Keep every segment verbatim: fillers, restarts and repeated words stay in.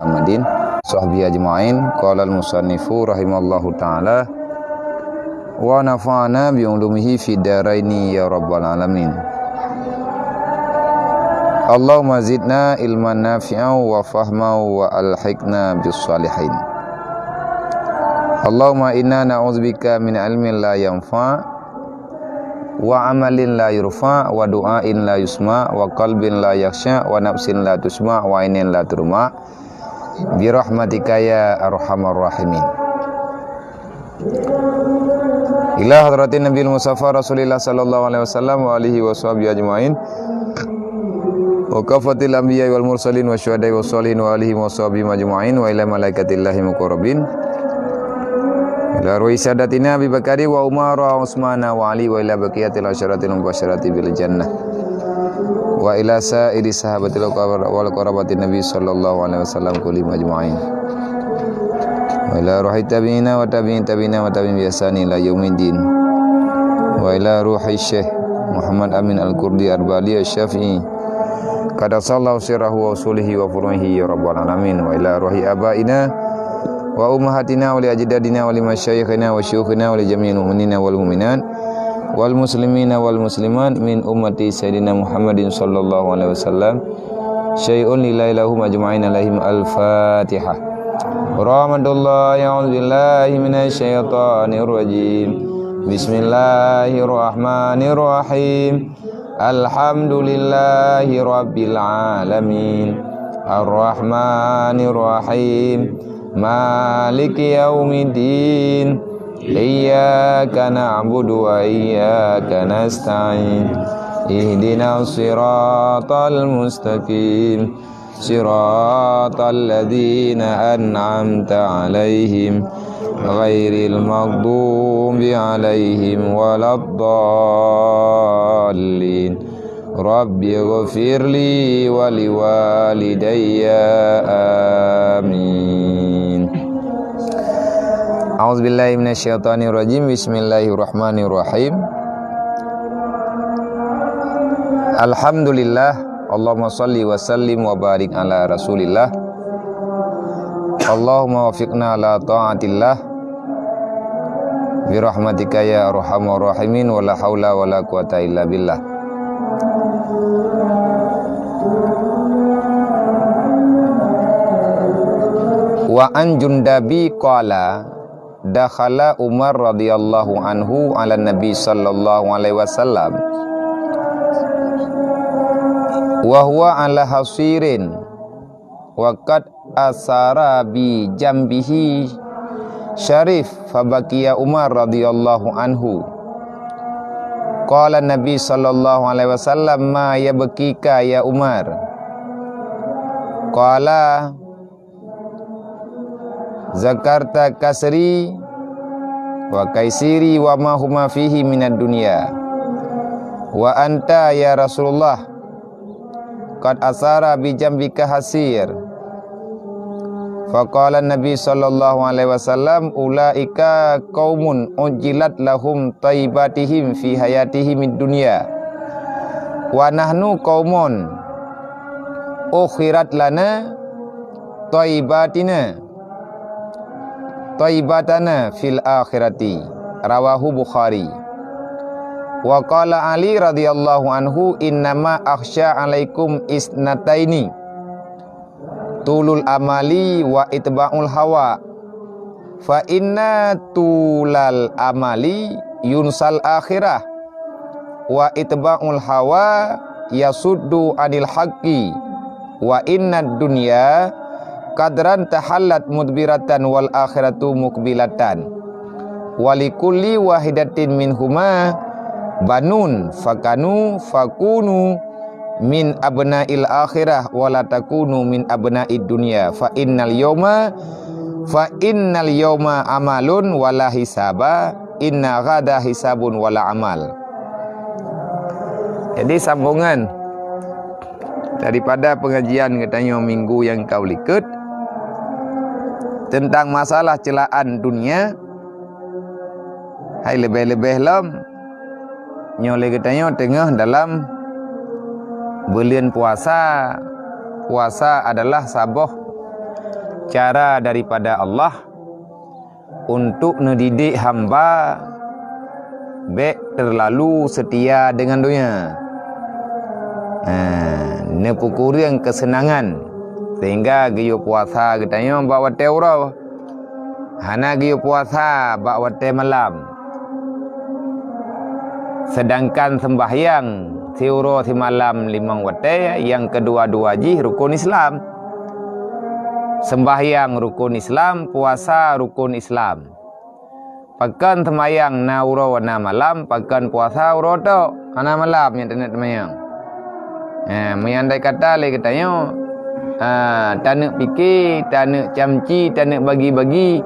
Muhammadin, sahbihi ajma'in. Qala al-musannifu rahimallahu ta'ala, wa nafa'ana bi ulumihi fid daraini ya rabbal alamin. Allahumma zidna ilman nafi'an wa fahman wa alhiqna bis salihin. Allahumma inna na'udzubika min ilmin la yanfa', wa amalin la yurfa', wa du'ain la yusma', wa qalbin la yakhsya', wa nafsin la tusma', wa ainin la turma', bi rahmatika ya arhamar rahimin. Ila hadratin Nabil Mustafa Rasulillah sallallahu alaihi wasallam wa alihi wa sahbihi ajma'in. Wa kafatil anbiya wal mursalin wa syuhada wa salihin wa alihi wa sahbihi ajma'in wa ila malaikatillahi muqarrabin. Ila ruhi sadatina Abi Bakari wa Umar wa Utsmana wa Ali wa ila baqiyatil asyaratil mubasyarati bil jannah. Wa ila sa'iri sahabatil wal qarabatin Nabi sallallahu alaihi wasallam kullihim ajma'in. Wa ila ruhi tabi'ina wa tabi'in tabi'ina wa tabi'in bi ihsani ila yaumiddin. Wa ila ruhi Syekh Muhammad Amin Al-Kurdi Al-Bali Al-Syafi'i. Qaddasallahu sirrahu wa usulihi wa furu'ihi ya rabbal alamin. Wa ila ruhi abaina wa ummahatina wa li ajdadina wa li masyayikhina wa syuyukhina wa li jami'il mu'minina wal mu'minat wal muslimina wal muslimat min ummati Sayyidina Muhammadin sallallahu alaihi wasallam. Syai'un lillahi lahum ajma'in alaihim al-Fatihah. Rahmatullah, a'udzu billahi minasy syaithanir rajim. Bismillahirrahmanirrahim. Alhamdulillahi rabbil alamin. Arrahmanirrahim. Maliki yaumiddin. Iyyaka na'budu wa iyyaka nasta'in. Ihdinas siratal mustaqim. Siratal ladzina an'amta 'alaihim ghairil maghdubi 'alaihim waladdallin. Rabbighfirli wa liwalidayya. Amin. A'udzubillahi minasyaitonirrajim. Bismillahirrahmanirrahim. Alhamdulillah. Allahumma shalli wa sallim wa barik ala Rasulillah. Allahumma wafiqna ala taatillah. Birahmatika ya arhamar rahimin, wa la haula wa la quwata illa billah. Wa an Jundabi qala, dakhala Umar radhiyallahu anhu ala Nabi sallallahu alaihi wasallam wa huwa ala hasirin wa qad asara bi jambihi syarif, fabakiya Umar radhiyallahu anhu. Qala Nabi sallallahu alaihi wasallam, "Ma yabkika ya Umar?" Qala, "Zakarta kasri wa kaisiri wa ma huma fihi minad dunya. Wa anta ya Rasulullah, qad asara bi jambika hasir." Faqala Nabi sallallahu alaihi wasallam, "Ulaika qaumun ujjilat lahum thaibatihim fi hayatihimid dunya, wa nahnu qaumun ukhirat lana thaibatina, thaibatana fil akhirati." Rawahu Bukhari. Wa qala Ali radhiyallahu anhu, "Innama akhsya alaikum isnataini, tulul amali wa itba'ul hawa. Fa inna tulal amali yunsal akhirah, wa itba'ul hawa yasuddu anil haqqi, wa innad dunya qadran tahallat mudbiratan wal akhiratu muqbilatan. Wa likulli wahidatin minhuma banun, fakanu, fakunu min abna'il akhirah, wa la takunu min abna'id dunya. Fa innal yauma, fa innal yauma amalun wa la hisaba, inna ghada hisabun wa la amal." Jadi, sambungan daripada pengajian geutanyoe minggu nyang ka likot tentang masalah ceulaan dunia, hai leubeh-leubeh lom nyoe lé geutanyoe teungoh dalam buleuen puasa. Puasa adalah saboh Cara daripada Allah untuk neudidik hamba bék teulalu seutia deungon donya. Ha, neupeukureueng keuseunangan, sehingga geuyue puasa geutanyoe bak watée uroe, hana geuyue puasa bak watée malam. Seudangkan seumbahyang siuroe simalam limong watée, nyang keudua-dua jih rukon Islam. Seumbahyang rukon Islam, puasa rukon Islam. Pakon seumayang na uroe na malam, pakon puasa uroe tok, hana malam nyang taneuk seumayang. Ha, meunyoe andai kata lé geutanyoe, ha, taneuk pike, taneuk camci, taneuk bagi-bagi,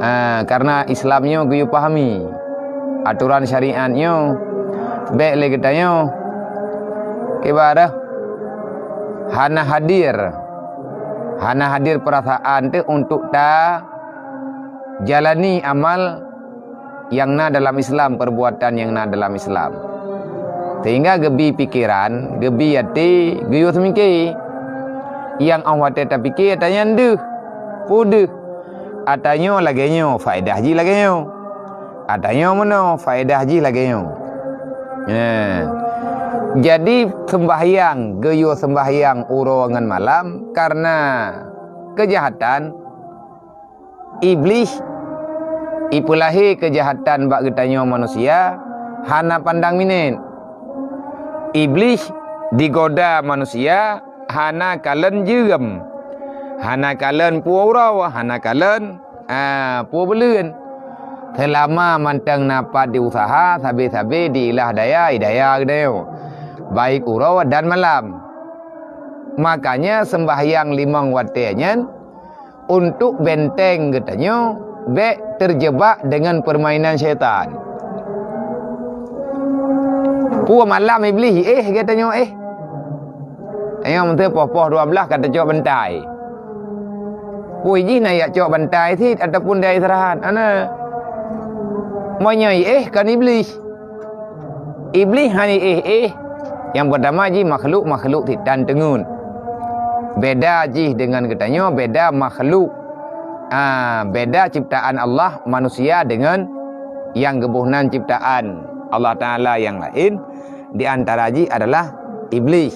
ha, karena Islam nyoe geuyue pahami, atoran syariat nyoe bék lé geutanyoe kibarah hana hadir, hana hadir peurasaan teuh untuk ta jalani amal nyang na dalam Islam, perbuatan nyang na dalam Islam. Sehingga geubi pikeran, geubi até, geuyue seumike. Nyang óh watée tapike, ata nyan deuh, peue deuh. Ata nyoe lagée nyoe, faedah jih lagée nyoe. Ata nyoe meunoe, faedah jih lagée nyoe. Nah, jadi seumbahyang, geuyue seumbahyang uroe ngon malam karena keujahatan Iblih ipeulahé keujahatan bak geutanyoe manusia hana pandang minét. Iblih digoda manusia hana kalon jeuem, hana kalon peue uroe, hana kalon, a, peue buleuen. Seulama mantong na pat diusaha, sabe-sabe diilah daya, idaya geutanyoe, baik uroe dan malam. Makanya seumbahyang limong watée nyan untuk benteng geutanyoe bék teujeubak deungon peurmainan syaitan. Peue malam Iblih éh geutanyoe éh? Tanyoe meuseu poh-poh dua blaih ka tacok bantai. Peue jih na jak cok bantai cit ataupun jak istirahat? Hana. Meunyoe éh kan Iblih. Iblih hana éh-éh. Nyang peurtama jih makhluk-makhluk sitan teungeut. Beda jih deungon geutanyoe, beda makhluk. Ah, beda ciptaan Allah, manusia deungon nyang geuboh nan ciptaan Allah Taala nyang laén, di antara jih adalah Iblih.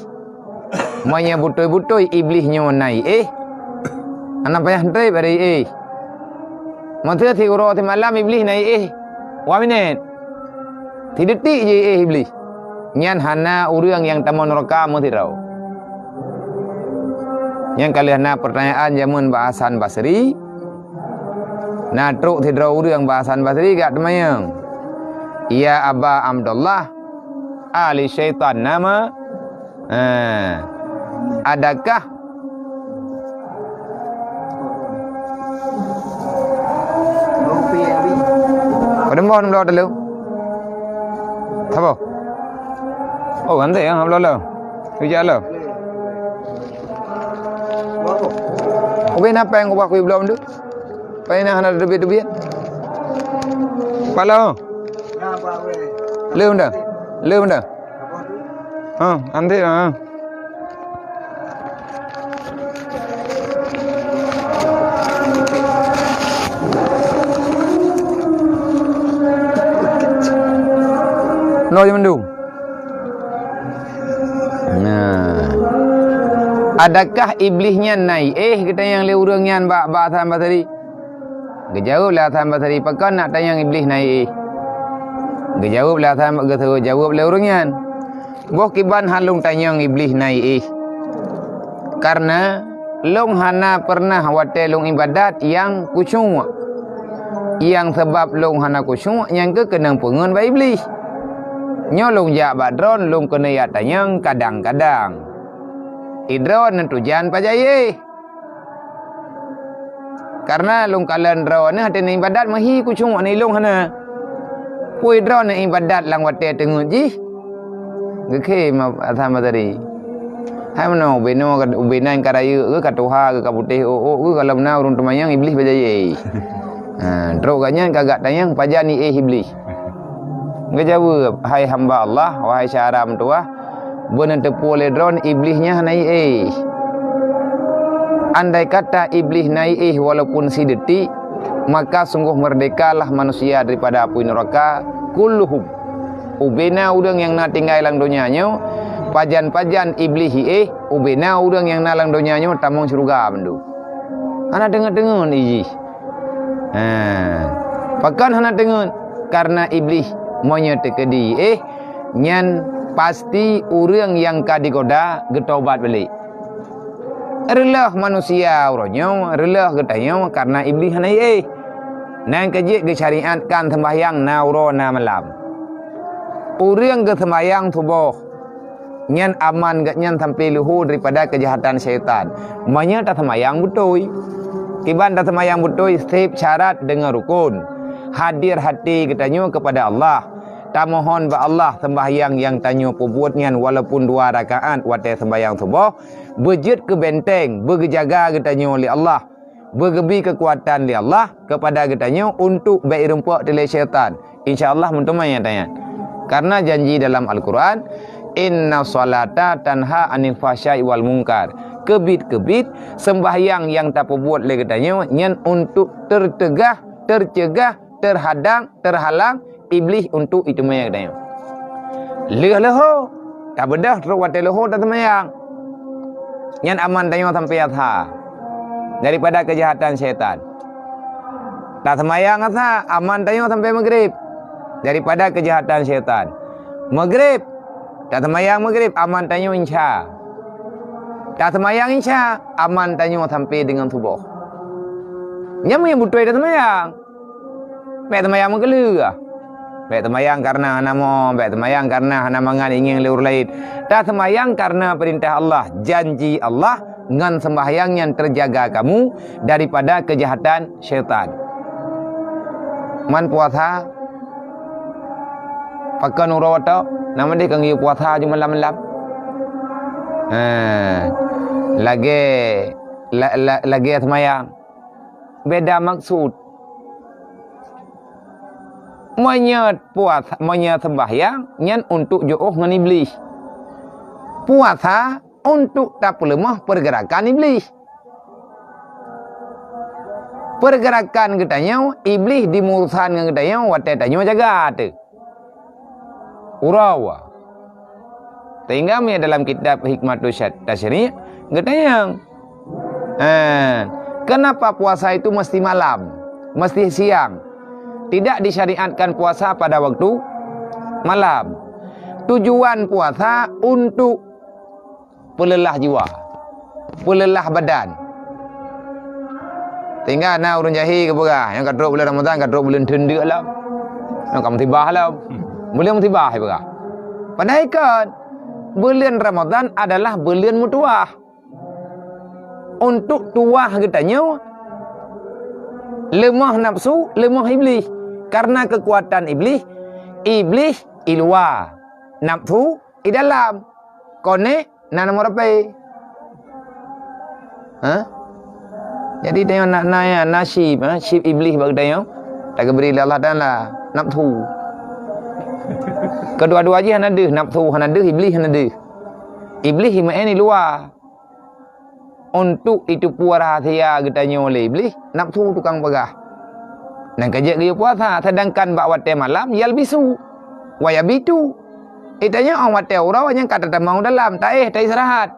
Meunyoe beutôi-beutôi Iblih nyoe na éh, hana payah treb ada éh. Meuseu siuroe simalam Iblih na éh, dua minét. Sidetik jih éh Iblih. Nyan hana ureuëng nyang tamong nuraka meusidroe. Nyang ka lheueh na peurtanyaan jameun bak Hasan Basri, na trok sidroe ureuëng bak Hasan Basri geujak teumanyong, "Ya Aba Abdullah, a lé syaitan na ma?" Ha. Adakah padum boh enam belas telu? Sapa? Oh, ganti ya, enam belas telu. Hujan lo. Ubin apa yang ubah kui belum tu? Paina hana teubiet-teubiet. Pala. Lé benda. Lé benda. Ha, anti ha. Lo je mendung. Nah. Adakah Iblih nyan na éh geutanyong lé ureuëng nyan bak, bak Hasan Basri? Geujaweueb lé Hasan Basri, "Pakon nak tanyong Iblih na éh?" Geujaweueb lé Hasan, geuseuôt jaweueb lé ureuëng nyan, "Boh kiban han lôn tanyong Iblih na éh? Kareuna lôn hana peureunah watée lôn iébadat nyang khusyuk. Nyang sabab lôn hana khusyuk nyan keuh keunong peungeut bak Iblih. Nyoe lôn jak bak droe, lôn keuneuk jak tanyong kadang-kadang. Droe neutujan pajan éh." Kareuna lôn kalon droeneuh até neuiébadat meuhi khusyuk, neulông hana. Peue droeneuh iébadat lam watée teungeut jih? Geukheun Hasan Basri. Hai meunoe, ubé nyoe, ubé nyan ka rayeuk geuh, ka tuha geuh, ka putéh ôk-ôk geuh, kalau meunan ureuëng teumanyong Iblih pajan éh. Ha, trok gobnyan ka geujak tanyong pajan éh Iblih. Geujaweueb, "Hai hamba Allah, wahai syedara meutuwah, beuneuteupeue lé droeneuh Iblih nyan hana éh. Andai kata Iblih na éh walaupun sideutik, maka sunggoh meurdekalah manusia daripada apui neuraka, kulluhum. Ubena ureuëng nyang na tinggai lam donya nyoe, pajan-pajan Iblih éh, ubena ureuëng nyang na lam donya nyoe tamong syeuruga mandum. Hana teungeut-teungeut jih. Ha. Pakon hana teungeut? Karena Iblih meunyoe teukeudi éh, nyan pasti ureuëng nyang ka digoda geutobat balék. Reuloh manusia uroe nyoe, reuloh geutanyoe karena Iblih hana éh. Nyan keuh jeuet geusyariatkan seumbahyang na uroe na malam. Ureuëng geuseumbahyang suboh, nyan aman geuhnyan sampai leuhô daripada keujahatan syaitan. Meunyoe taseumbahyang beutôi. Kiban taseumbahyang beutôi, seb syarat deungon rukon. Hadir hati geutanyoe keupada Allah. Tamohon bak Allah seumbahyang nyang tanyoe peubuet nyan walaupun dua rakaat watée seumbahyang suboh, beujeuet keu benteng, beugeujaga geutanyoe lé Allah, beugeubi keukuatan lé Allah keupada geutanyoe untuk bék rumpok dilée syaitan. Insya Allah meuteumé nyang tanyan. Karena janji dalam Al-Quran, "Inna salata tanha anil fahsya'i wal munkar." Keubiet-keubiet, seumbahyang nyang tapeubuet lé geutanyoe nyan untuk teuteugah, teucegah, teuhadang, teuhalang Iblih untuk iteumé geutanyoe. Lheueh leuhô, tabeudôh trok watée leuhô taseumbahyang. Nyan aman tanyoe sampai asha daripada keujahatan syaitan. Taseumbahyang asha, aman tanyoe sampai maghrib daripada keujahatan syaitan. Maghrib, taseumbahyang maghrib, aman tanyoe isya. Taseumbahyang isya, aman tanyoe sampai deungon suboh. Nyan meunyoe beutôi taseumbahyang. Bék teumayang meukeuleuh. Bék teumayang kareuna hana mo, bék teumayang kareuna hana mangat ingieng lé ureuëng laén. Taseumayang kareuna peurintah Allah, janji Allah, ngon seumayang nyan teujaga kamu daripada keujahatan syaitan. Man puasa, pakon uroe tok, nama deh keu geuyue puasa ju malam-malam. Ha, lagée, la, la, lagée seumayang. Beda maksud. Meunyoe puasa, meunyoe seumayang, nyan untuk jiôh ngon Iblih. Puasa untuk tapeuleumah peurgeurakan Iblih. Peurgeurakan geutanyoe, Iblih dimeurusan ngon geutanyoe watée tanyoe jaga ateueh uroe. Sehingga meunyoe dalam kitab Hikmatus Tasyri' geutanyong, eh, kenapa puasa itu mesti malam, mesti siang? Tidak disyariatkan puasa pada waktu malam. Tujuan puasa untuk peuleulah jiwa, peuleulah badan. Sehingga na ureuëng jahé geupeugah, nyang ka trok buleuen Ramadhan, ka trok buleuen teundeuk lom. Nyang ka musibah lom. Buleuen musibah geupeugah. Padahai kon, buleuen Ramadhan adalah buleuen meutuwah. Untuk tuwah geutanyoe, leumah nafsu, leumah Iblih. Karena keukuatan Iblih, Iblih i luwa, nafsu i dalam. Konek na nomor H P. Ha? Jadi tanyoe na, na, na chip, ha? Chip Iblih bak geutanyoe. Tageubri lé Allah Taala nafsu. Keudua-dua jih hana deuh, nafsu hana deuh, Iblih hana deuh. Iblih meu'en i luwa. Untuk jiteupeue rahsia geutanyoe lé Iblih, nafsu tukang peugah. Nyan ka jeuet geuyue puasa, sedangkan bak watée malam, yalbisu, wa yabitu. Geutanyoe 'oh watée uroe nyan ka tatamong dalam, taéh, taistirahat.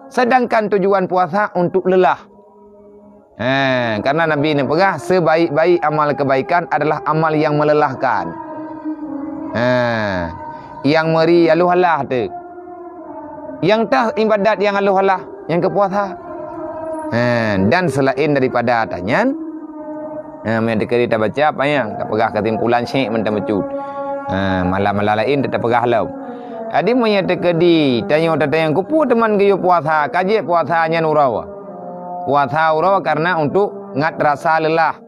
Sedangkan tujuan puasa untuk leulah. Ha, karena Nabi neupeugah, sebaik-baik amal kebaikan adalah amal yang melelahkan. Ha, nyang meuri aloh alah teuh. Nyang tah ibadat nyang aloh alah, nyang keu puasa. Ha, dan selain daripada ata nyan, ha, meunyoe teukeudi tabaca apa nyang tapeugah keusimpulan syek mantong bacut. Ha, malam-malam laén teupeugah lom. Jadi meunyoe teukeudi tanyoe tatanyong keupeue teuma geuyue puasa, ka jeuet puasa nyan uroe. Puasa uroe karena untuk ngat rasa lelah,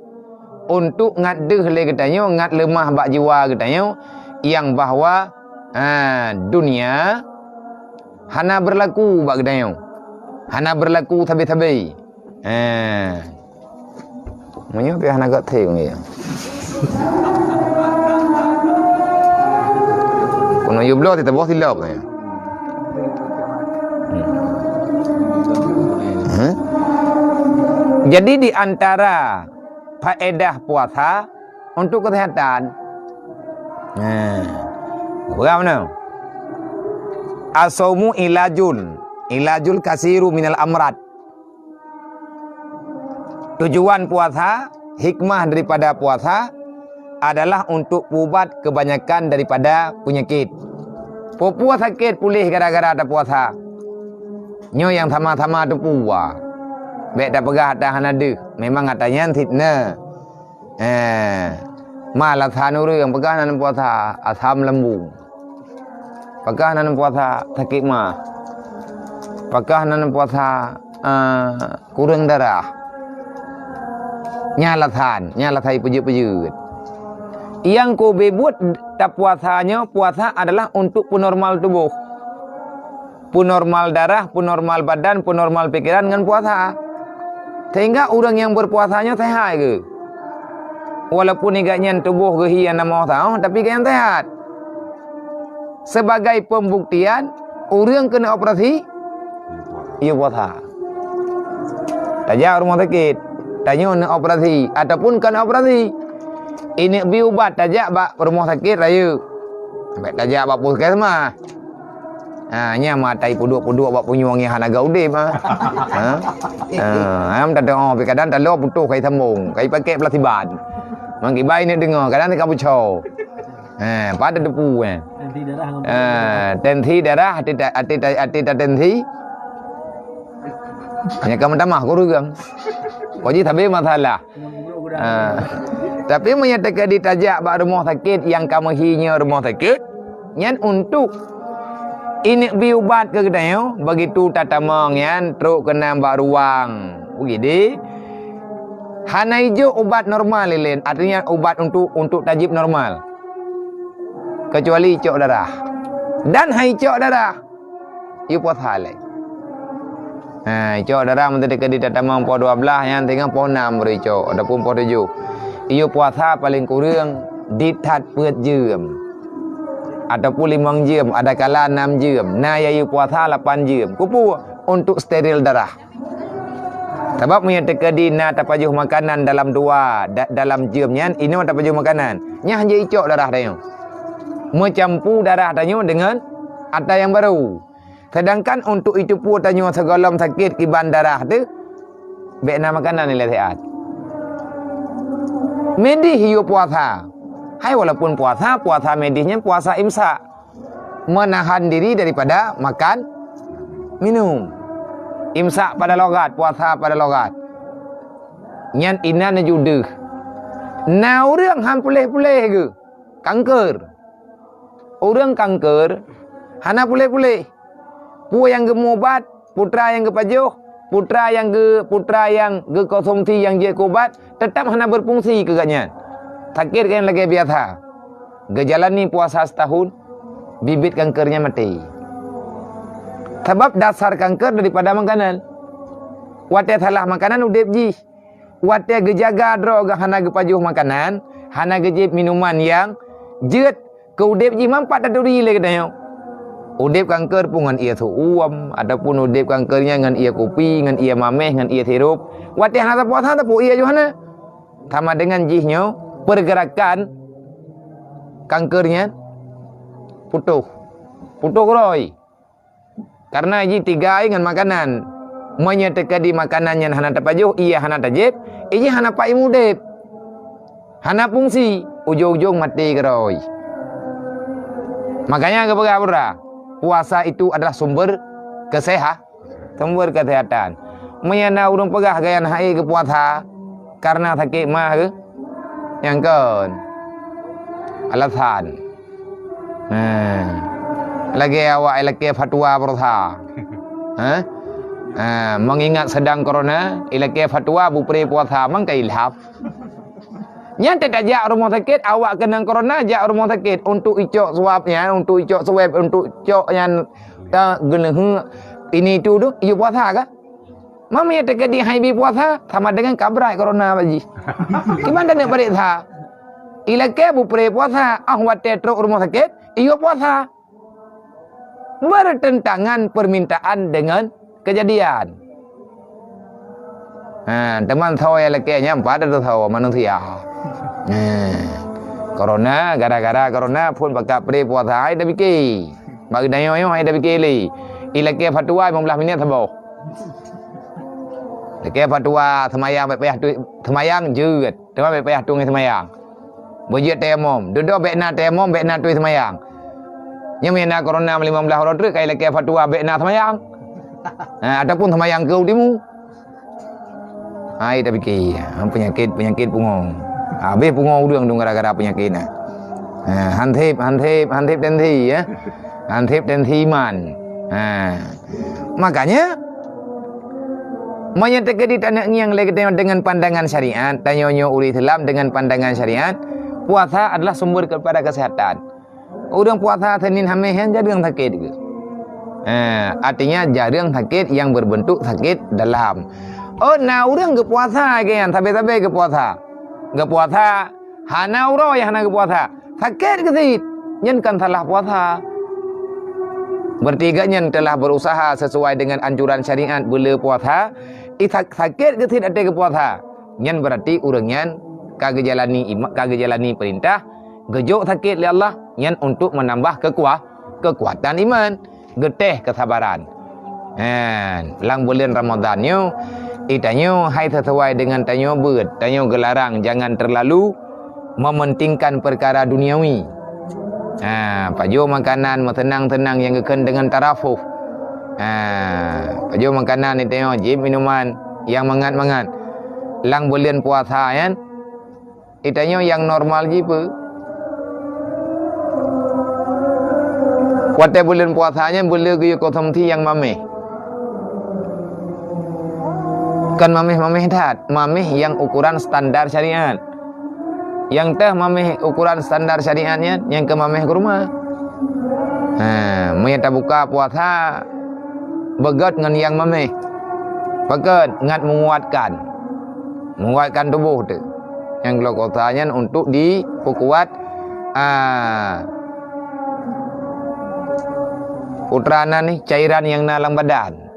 untuk ngat deuh lé geutanyoe, ngat leumah bak jiwa geutanyoe, nyang bahwa, ha, dunia hana beurlaku bak geutanyoe, hana beurlaku sabe-sabe. Ha. Meunyoe pih hana gak thé ngon ya. Keunoe yue bloe teuboh silop ya. Hmm. Hah? Jadi di antara faedah puasa untuk kesehatan. Nah, peugah mana? As-saumu ilajun, ilajul kasiru minal amrad. Tujuan puasa, hikmah daripada puasa adalah untuk peuubat kebanyakan daripada penyakit. Peue-peue sakét puléh gara-gara tapuasa. Nyoe nyang sama-sama teupeue. Bék tapeugah ata hana deuh, memang ata nyan fitnah. Eh, ma alasan ureuëng peugah nan puasa asam lambung. Peugah nan puasa sakét ma. Peugah nan puasa, eh, kureueng darah. Nyan alasan, nyan alasan peujeuet-peujeuet. Nyang keubeue buet tapuasa nyoe, puasa adalah untuk peunormal tuboh. Peunormal darah, peunormal badan, peunormal pikeran ngon puasa. Sehingga ureuëng nyang berpuasa nyoe sehat geuh. Walaupun gobnyan tuboh geuh hi hana meuusaha, tapi gobnyan sehat. Sebagai pembuktian, ureuëng keuneuk operasi, yue puasa. Tajak rumoh sakét, tanyoe neuk operasi ataupun kon operasi. Ineuk bi ubat tajak bak rumoh sakét rayeuk. Bék tajak bak puskesmas. Ha, nyan ma tai peuduek-peuduek bak punyueng nyang hana ga udeb, ha. Ha? Ha, am tadong, pi kadang talo putôh kai sambong, kai pakai plasiban. Mang kibai ni deungoe, kadang ka buco. Ha, pada depu, eh. Tensi darah ngon Ha, tensi darah ati ta-, ati ta-, ati ta tensi. Nyang ka meutamah kureueng. Kok ji sabe masalah. Ha. Tapi meunyoe teuka ditajak bak rumoh sakét nyang ka meuhi nyoe rumoh sakét, nyan untuk ineuk bi ubat keu geutanyoe, begitu tatamong nyan trok keunan bak ruang. Begitu. Hana ijok ubat normal ilén, artinya ubat untuk, untuk tajib normal. Kecuali icok darah. Dan hai icok darah. Yue puasa lé. Ha, icok darah meunteuk teuka di tatamong poh dua belas, nyan teungoh poh enam baru icok, ataupun poh tujoh. Yue puasa paléng kureueng di that peuet jeuem. Ataupun limong jeuem, ada kala enam jeuem. Na ya yue puasa lapan jeuem. Keupeue? Untuk steril darah. Sabab meunyoe teuka di na tapajoh makanan dalam dua, da-, dalam jeuem nyan, inoe tapajoh makanan. Nyan hanjeuet icok darah tanyoe. Meucampu darah tanyoe deungon ata nyang barô. Sedangkan untuk iteupeue tanyoe sigohlom sakét kiban darah teuh, bék na makanan ilée siat. Medis yue puasa. Hai walaupun puasa, puasa medis nyan puasa imsak. Menahan diri daripada makan, minum. Imsak pada logat, puasa pada logat. Nyan inan neujudeuh. Na ureuëng han puléh-puléh geuh, kanker. Ureuëng kanker hana puléh-puléh. Peue nyang geumubat, putra nyang geupajoh, putra nyang geu-, putra nyang geukonsumsi nyang jeuet keu ubat, teutap hana beufungsi keu gobnyan. Sakét gobnyan lagée biasa. Geujalani puasa seutahun, bibit kanker nyan maté. Sabab dasar kanker daripada makanan. Watée salah makanan udeb jih. Watée geujaga droe geuh hana geupajoh makanan, hana geujieb minuman nyang jeuet keu udeb jih, manfaat taturi lé geutanyoe. Udeb kanker pun ngon ié su'uem, ataupun udeb kanker nyan ngon ié kupi, ngon ié maméh, ngon ié sirup. Watée hana tapuasa, tapeuié ju hana. Sama dengan jih nyoe, pergerakan kanker nyan putôh. Putôh keurôi. Karena jih tigai ngon makanan. Meunyoe teuka di makanan nyan hana tapajoh, ié hana tajieb, ijih hana pai udeb. Hana fungsi, ujong-ujong maté keurôi. Makanya geupeugah peue, puasa itu adalah sumber keseha-, sumber kesehatan. Meunyoe na ureuëng peugah gaya hai geupuasa karena sakét ma geuh, nyang kon alasan. Ha. Lagée awak ilakée fatwa baroesa. Ha? Ha, mengingat sedang corona, ilakée fatwa beupré puasa, mang ka ilhab. Nyan teuka jak rumoh sakét, awak keunong corona jak rumoh sakét untuk icok swab nyan, untuk icok swab, untuk cok nyan, eh, geuleuheuk ini itu tu, ijok puasa kah? Meunyoe teuka di hai bi puasa, sama dengan kabrai corona bak jih. Kiban taneuk pareksa. Ilakée beupré puasa, ah watée trok rumoh sakét, ijok puasa. Bertentangan permintaan dengan kejadian. Ha, teuma soe nyang lakée nyan pat ateueh soe manusia. Ha. Corona, gara-gara corona phon pakat pré puasa, hai tapike. Bak geutanyoe nyoe hai tapike lé. Ilakée fatwa limong blaih minit saboh. Lakée fatwa seumayang bèk payah tu, seumayang jeuet. Teuma bèk payah tueng seumayang. Beujeuet tayamum. Dudoe bèk na tayamum, bèk na tueng seumayang. Nyoe meunyo na corona limong blaih uroe treuk, ka ilakée fatwa bèk na seumayang. Ha, ataupun seumayang keu u timu. Hai tapike, ha, peunyakét, peunyakét pungo. Habéh pungo ureuëng tu gara-gara peunyakét na. Ha, hansép, hansép, hansép tensi, ya. Hansép tensi iman. Ha. Makanya, meunyoe teukeudi taneuk ngieng lé geutanyoe dengan pandangan syariat, tanyoe nyoe ureuëng Islam dengan pandangan syariat, puasa adalah sumber kepada kesehatan. Ureuëng puasa Senin Haméh nyan jareueng sakét geuh. Ha, artinya jareueng sakét yang berbentuk sakét dalam. Oh, na ureuëng geupuasa lagée nyan, sabe-sabe geupuasa. Geupuasa, hana uroe nyang hana geupuasa. Sakét geuh cit, nyan kan salah puasa. Berarti geuh nyan telah berusaha sesuai dengan anjuran syariat beule puasa, i sak-, sakét geuh cit até geupuasa. Nyan berarti ureuëng nyan ka geujalani ima-, ka geujalani peurintah, geujok sakét lé Allah, nyan untuk menambah kekuah-, kekuatan iman, geutéh kesabaran. Nyan, lam buleuen Ramadhan nyoe, itanyoe hai sesuai dengan tanyoe beuet, tanyoe geularang jangan terlalu mementingkan perkara duniawi. Ha, pajoh makanan meuseunang-seunang nyang geukheun deungon tarafuh. Ha, pajoh makanan itanyoe jieb minuman nyang mangat-mangat. Lam buleuen puasa nyan, itanyoe nyang normal jih peue? Watée buleuen puasa nyan beule geuyue konsumsi nyang maméh. Kon maméh-maméh that, maméh nyang ukuran standar syariat. Nyang teuh maméh ukuran standar syariat nyan, nyang keu maméh kurma. Ha, meunyoe tabuka puasa beugét ngon nyang maméh. Pakon? Ngat menguatkan. Menguatkan tuboh teuh. Nyang glukosa nyan untuk dipeukuat, a, putra na nih cairan nyang na lam badan.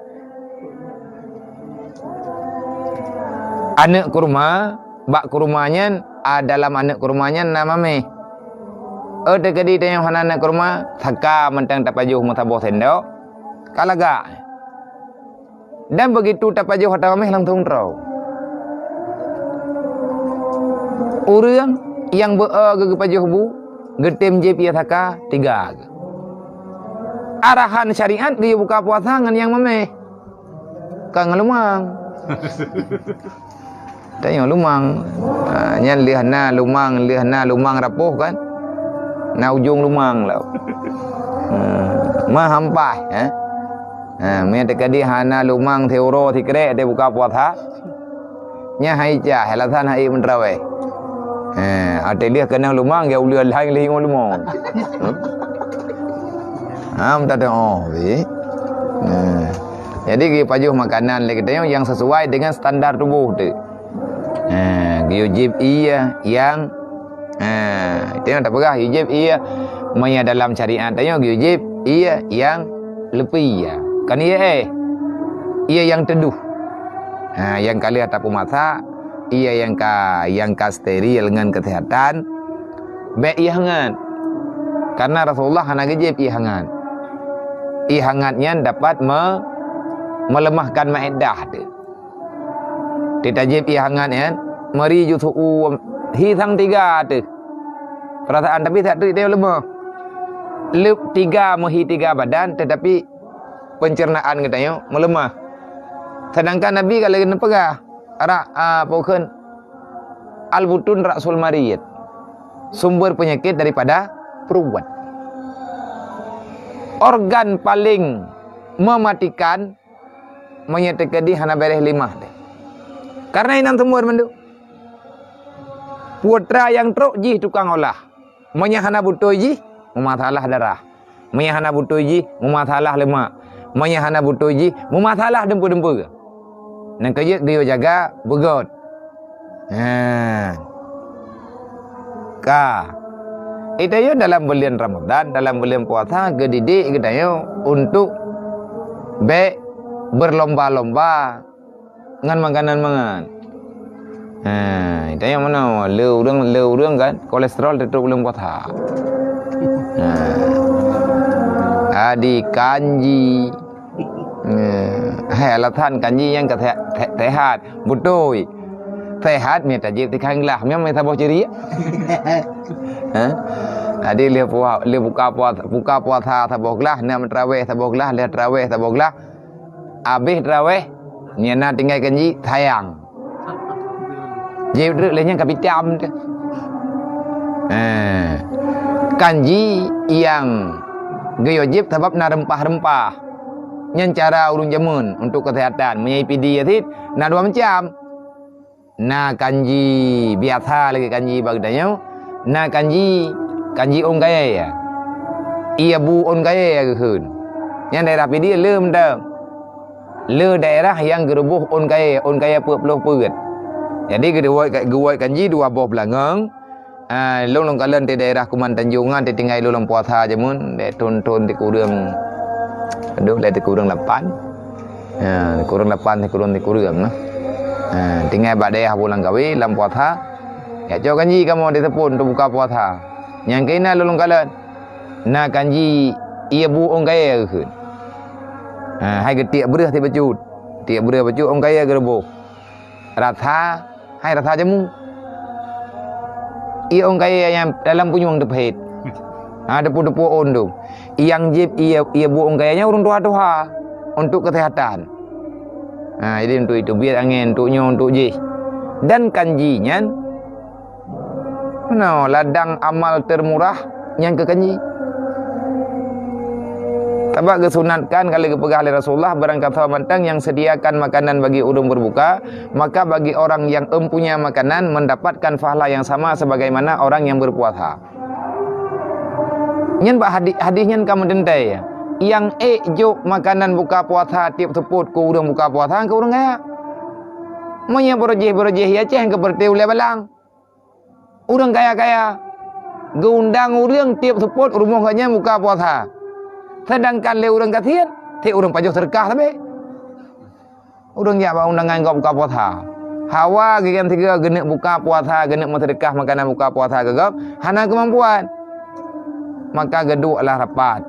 Aneuëk kurma, bak kurma nyan, a, dalam aneuëk kurma nyan na maméh. Oh, teukeudi tanyoe hana aneuëk kurma, saka mantong tapajoh meusaboh sendok, ka lagak. Dan begitu tapajoh ata maméh langsung troe. Ureuëng nyang beu-e geupajoh bu, geutem jieb ié saka, tiga geuh. Arahan syariat geuyue buka puasa ngon nyang maméh. Ka ngon lumang. Tanyoe lumang. Ha, nyan lheueh na lumang, lheueh na lumang rapoh kan. Na ujong lumang lah. Hmm. Mah hampah, eh. Ha, meunyoe teukeudi hana lumang siuroe sikrek teubuka puasa. Nyan hai cah, alasan hai meutraweh. Ha, até lheueh keunong lumang, ya uleueh laén lheueh ngon lumang. Ha, minta doa, weh. Ha. Jadi, geupajoh makanan lé geutanyoe nyang sesuai dengan standar tuboh teuh. Ha, geuyue jieb ié nyang, ha, itu nyang tapeugah, geuyue jieb ié, meunyoe dalam syariat tanyoe geuyue jieb ié nyang leupie ié. Kon ié éh, ié nyang teuduh. Ha, nyang ka lheueh tapeumasak, ié nyang ka, nyang ka steril ngon kesehatan, bék ié hangat. Karena Rasulullah hana geujieb ié hangat. Ié hangat nyan dapat me-, meuleumahkan maédah teuh. Teuh tajieb ié hangat nyan, meuri ju su'u hi sang tiga teuh. Peurasaan, tapi that treuk teuh leumoh. Leueb tiga meuhi tiga badan, teutapi pencernaan geutanyoe meuleumah. Sedangkan Nabi ka lagée neupeugah, rak, a, peue kheun, "Al-butun ra'sul marid." Sumber penyakit daripada peuruwet. Organ paling mematikan meunyoe teukeudi hana beres limah teuh. Karena inan sumber mandum. Putra nyang trok jih tukang olah. Meunyoe hana beutôi jih, meumasalah darah. Meunyoe hana beutôi jih, meumasalah leumak. Meunyoe hana beutôi jih, meumasalah dumpeue-dumpeue. Nyang keujeuet geuyue jaga beugét. Ha. Ka. Geutanyoe dalam buleuen Ramadhan, dalam buleuen puasa, geudidik geutanyoe untuk bék berlomba-lomba ngon makanan mangat. Ha, tanyoe meunoe, le ureuëng, le ureuëng kan, kolesterol teutrok buleuen puasa. Ha. Jadi kanji. Ha, hai alasan kanji nyang ka sehat, se-, sehat. Beutôi. Sehat mita jieb tikang glah, memang mita boh ciri. Ha? Jadi le puasa, le buka puasa, buka puasa saboh glah, na meuteraweh saboh glah, le teraweh saboh glah. Abéh traweh, nyan na tinggai kanji sayang. Jieb treuk lé nyan ka pitam teuh. Eh, kanji nyang geuyue jieb sabab na reumpah-reumpah. Nyan cara ureuëng jameun untuk keuseuhatan. Meunyoe pidi cit na dua macam. Na kanji biasa lagée kanji bak geutanyoe, na kanji, kanji ôn kayée. Ié bu ôn kayée geukheun. Nyang daerah Pidie le mantong. Le daerah nyang geuruboh ôn kayée, ôn kayée peuet ploh peuet. Jadi geuwoe, geuwoe kanji dua boh beulangöng. Ah, lôn, lôn kalon di daerah Kuman Tanjong nyan, di tinggai lôn lam puasa jameun, di thon-thon di kureueng, aduh, di kureueng lapan. Ha, kureueng lapan sikureueng-sikureueng lah. Ha, tinggai bak dayah bulan kawé lam puasa. Ya, cok kanji kamoe di teupon untuk buka puasa. Nyang keunan lôn kalon. Na kanji ié bu ôn kayée geukheun. Ha, hai geutiek breueh sibacut. Tiek breueh bacut ôn kayée geuruboh. Rasa hai rasa jamu. Ié ôn kayée nyang dalam punyueng teupeuhet. Ha, deupeu-deupeu ôn tu. Nyang jieb ié, ié bu ôn kayée nyan ureuëng tuha-tuha untuk keuseuhatan. Ha, jadi untuk itu, biet angén, untuk nyoe, untuk jih. Dan kanji nyan, meunoe ladang amal teumurah nyang keu kanji. Sabab geusunatkan ka lheueh geupeugah lé Rasulullah, barang gasoe mantong nyang sediakan makanan bagi ureuëng berbuka, maka bagi orang yang empunya makanan mendapatkan pahala yang sama sebagaimana orang yang berpuasa. Nyan bak hadih, hadih nyan ka meuteuntée, nyang ék jok makanan buka puasa tieb seupôt keu ureuëng buka puasa keu ureuëng kaya. Meunyoe beureujeih-beureujeih ya ceh keu peureuté ulée balang. Ureuëng kaya-kaya geuundang ureuëng tieb seupôt rumoh geuh nyan buka puasa. Sedangkan lé ureuëng gasien, tieb ureuëng pajoh seudeukah sabe. Ureuëng jak bak undangan gob buka puasa. Hawa geuh nyan sigoe geuneuk buka puasa, geuneuk meuseudeukah makanan buka puasa keu gob, hana keumampuan. Maka geuduek lah rapat.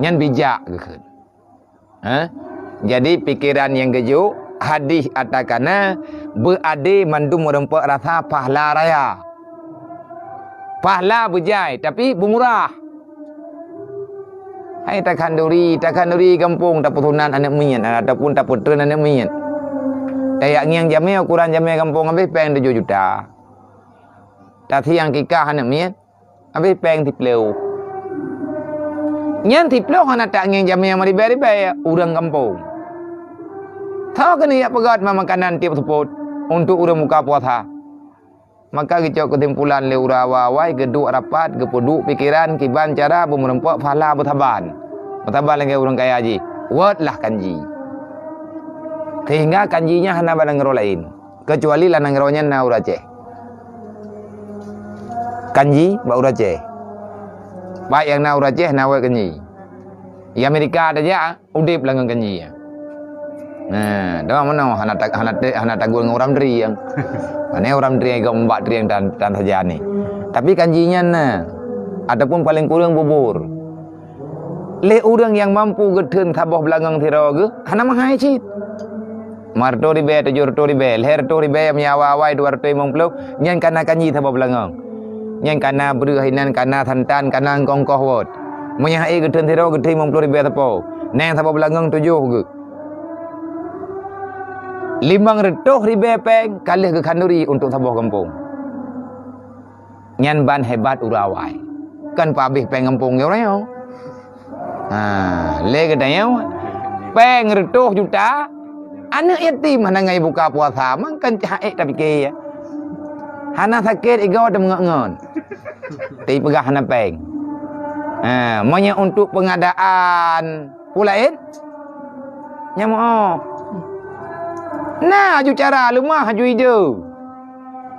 Nyan bijak geukheun. Ha? Jadi pikeran nyang geujok, hadih ata kana, beuadé mandum meureumpok rasa pahala raya. Pahala beujai, tapi beumurah. Hai takhanduri, takhanduri gampông tapeusunat aneuëk miet ataupun tapeutreun aneuëk miet. Tajak ngieng jamé, ukuran jamé gampông habéh péng tujoh juta. Tasiang kikah aneuëk miet, habéh péng siplôh. Nyan siplôh hana tajak ngieng jamé meuribée-ribée ureuëng gampông. Soe keuneuk jak peugét ma makanan tieb seupôt untuk ureuëng buka puasa. Maka geucok keusimpulan lé ureuëng awai-awai, geuduek rapat, geupeuduek pikeran kiban cara beumeureumpok pahala beusaban. Beusaban lagée ureuëng kaya jih, wot lah kanji. Sehingga kanji nyan hana bak nanggroe laén, keucuali lam nanggroe nyan na ureuëng Aceh. Kanji bak ureuëng Aceh. Baik nyang na ureuëng Aceh na wot kanji. Di Amerika tajak, udeb lah ngon kanji. Nah, dong meunoe hana ta-, hana te-, hana taguen ngon uram trieng. Mana uram trieng gom bak trieng tan, tan saja ni. Tapi kanji nyan na, ataupun paling kurang bubur. Lé ureuëng nyang mampu geutheun saboh beulangöng sidroe geuh, hana meuhai cit. Meureutoh ribée, tujoh reutôh ribée, lhée reutôh ribée, meunyoe awai-awai dua reutôh limong ploh, nyan kana kanji saboh beulangöng. Nyan kana breueh inan, kana santan, kana eungkong koh wot. Meunyoe hai geutheun sidroe geutheun limong ploh ribée sapo. Nyan saboh beulangöng tujoh geuh. Limong reutôh ribée péng ka lheueh geukhanduri untuk saboh gampông. Nyan ban hebat ureuëng awai. Kan peuhabéh péng gampông nyoe uroe nyoe. Ha, lé geutanyoe, péng reutôh juta, aneuëk yatim hana ngai buka puasa, mangkan cahek tapike. Hana sakét igoe teumeungok ngon. Tapi peugah hana péng. Ha, meunyoe untuk pengadaan peue laén, nyan meu'oh. Na aju cara leumah aju ide.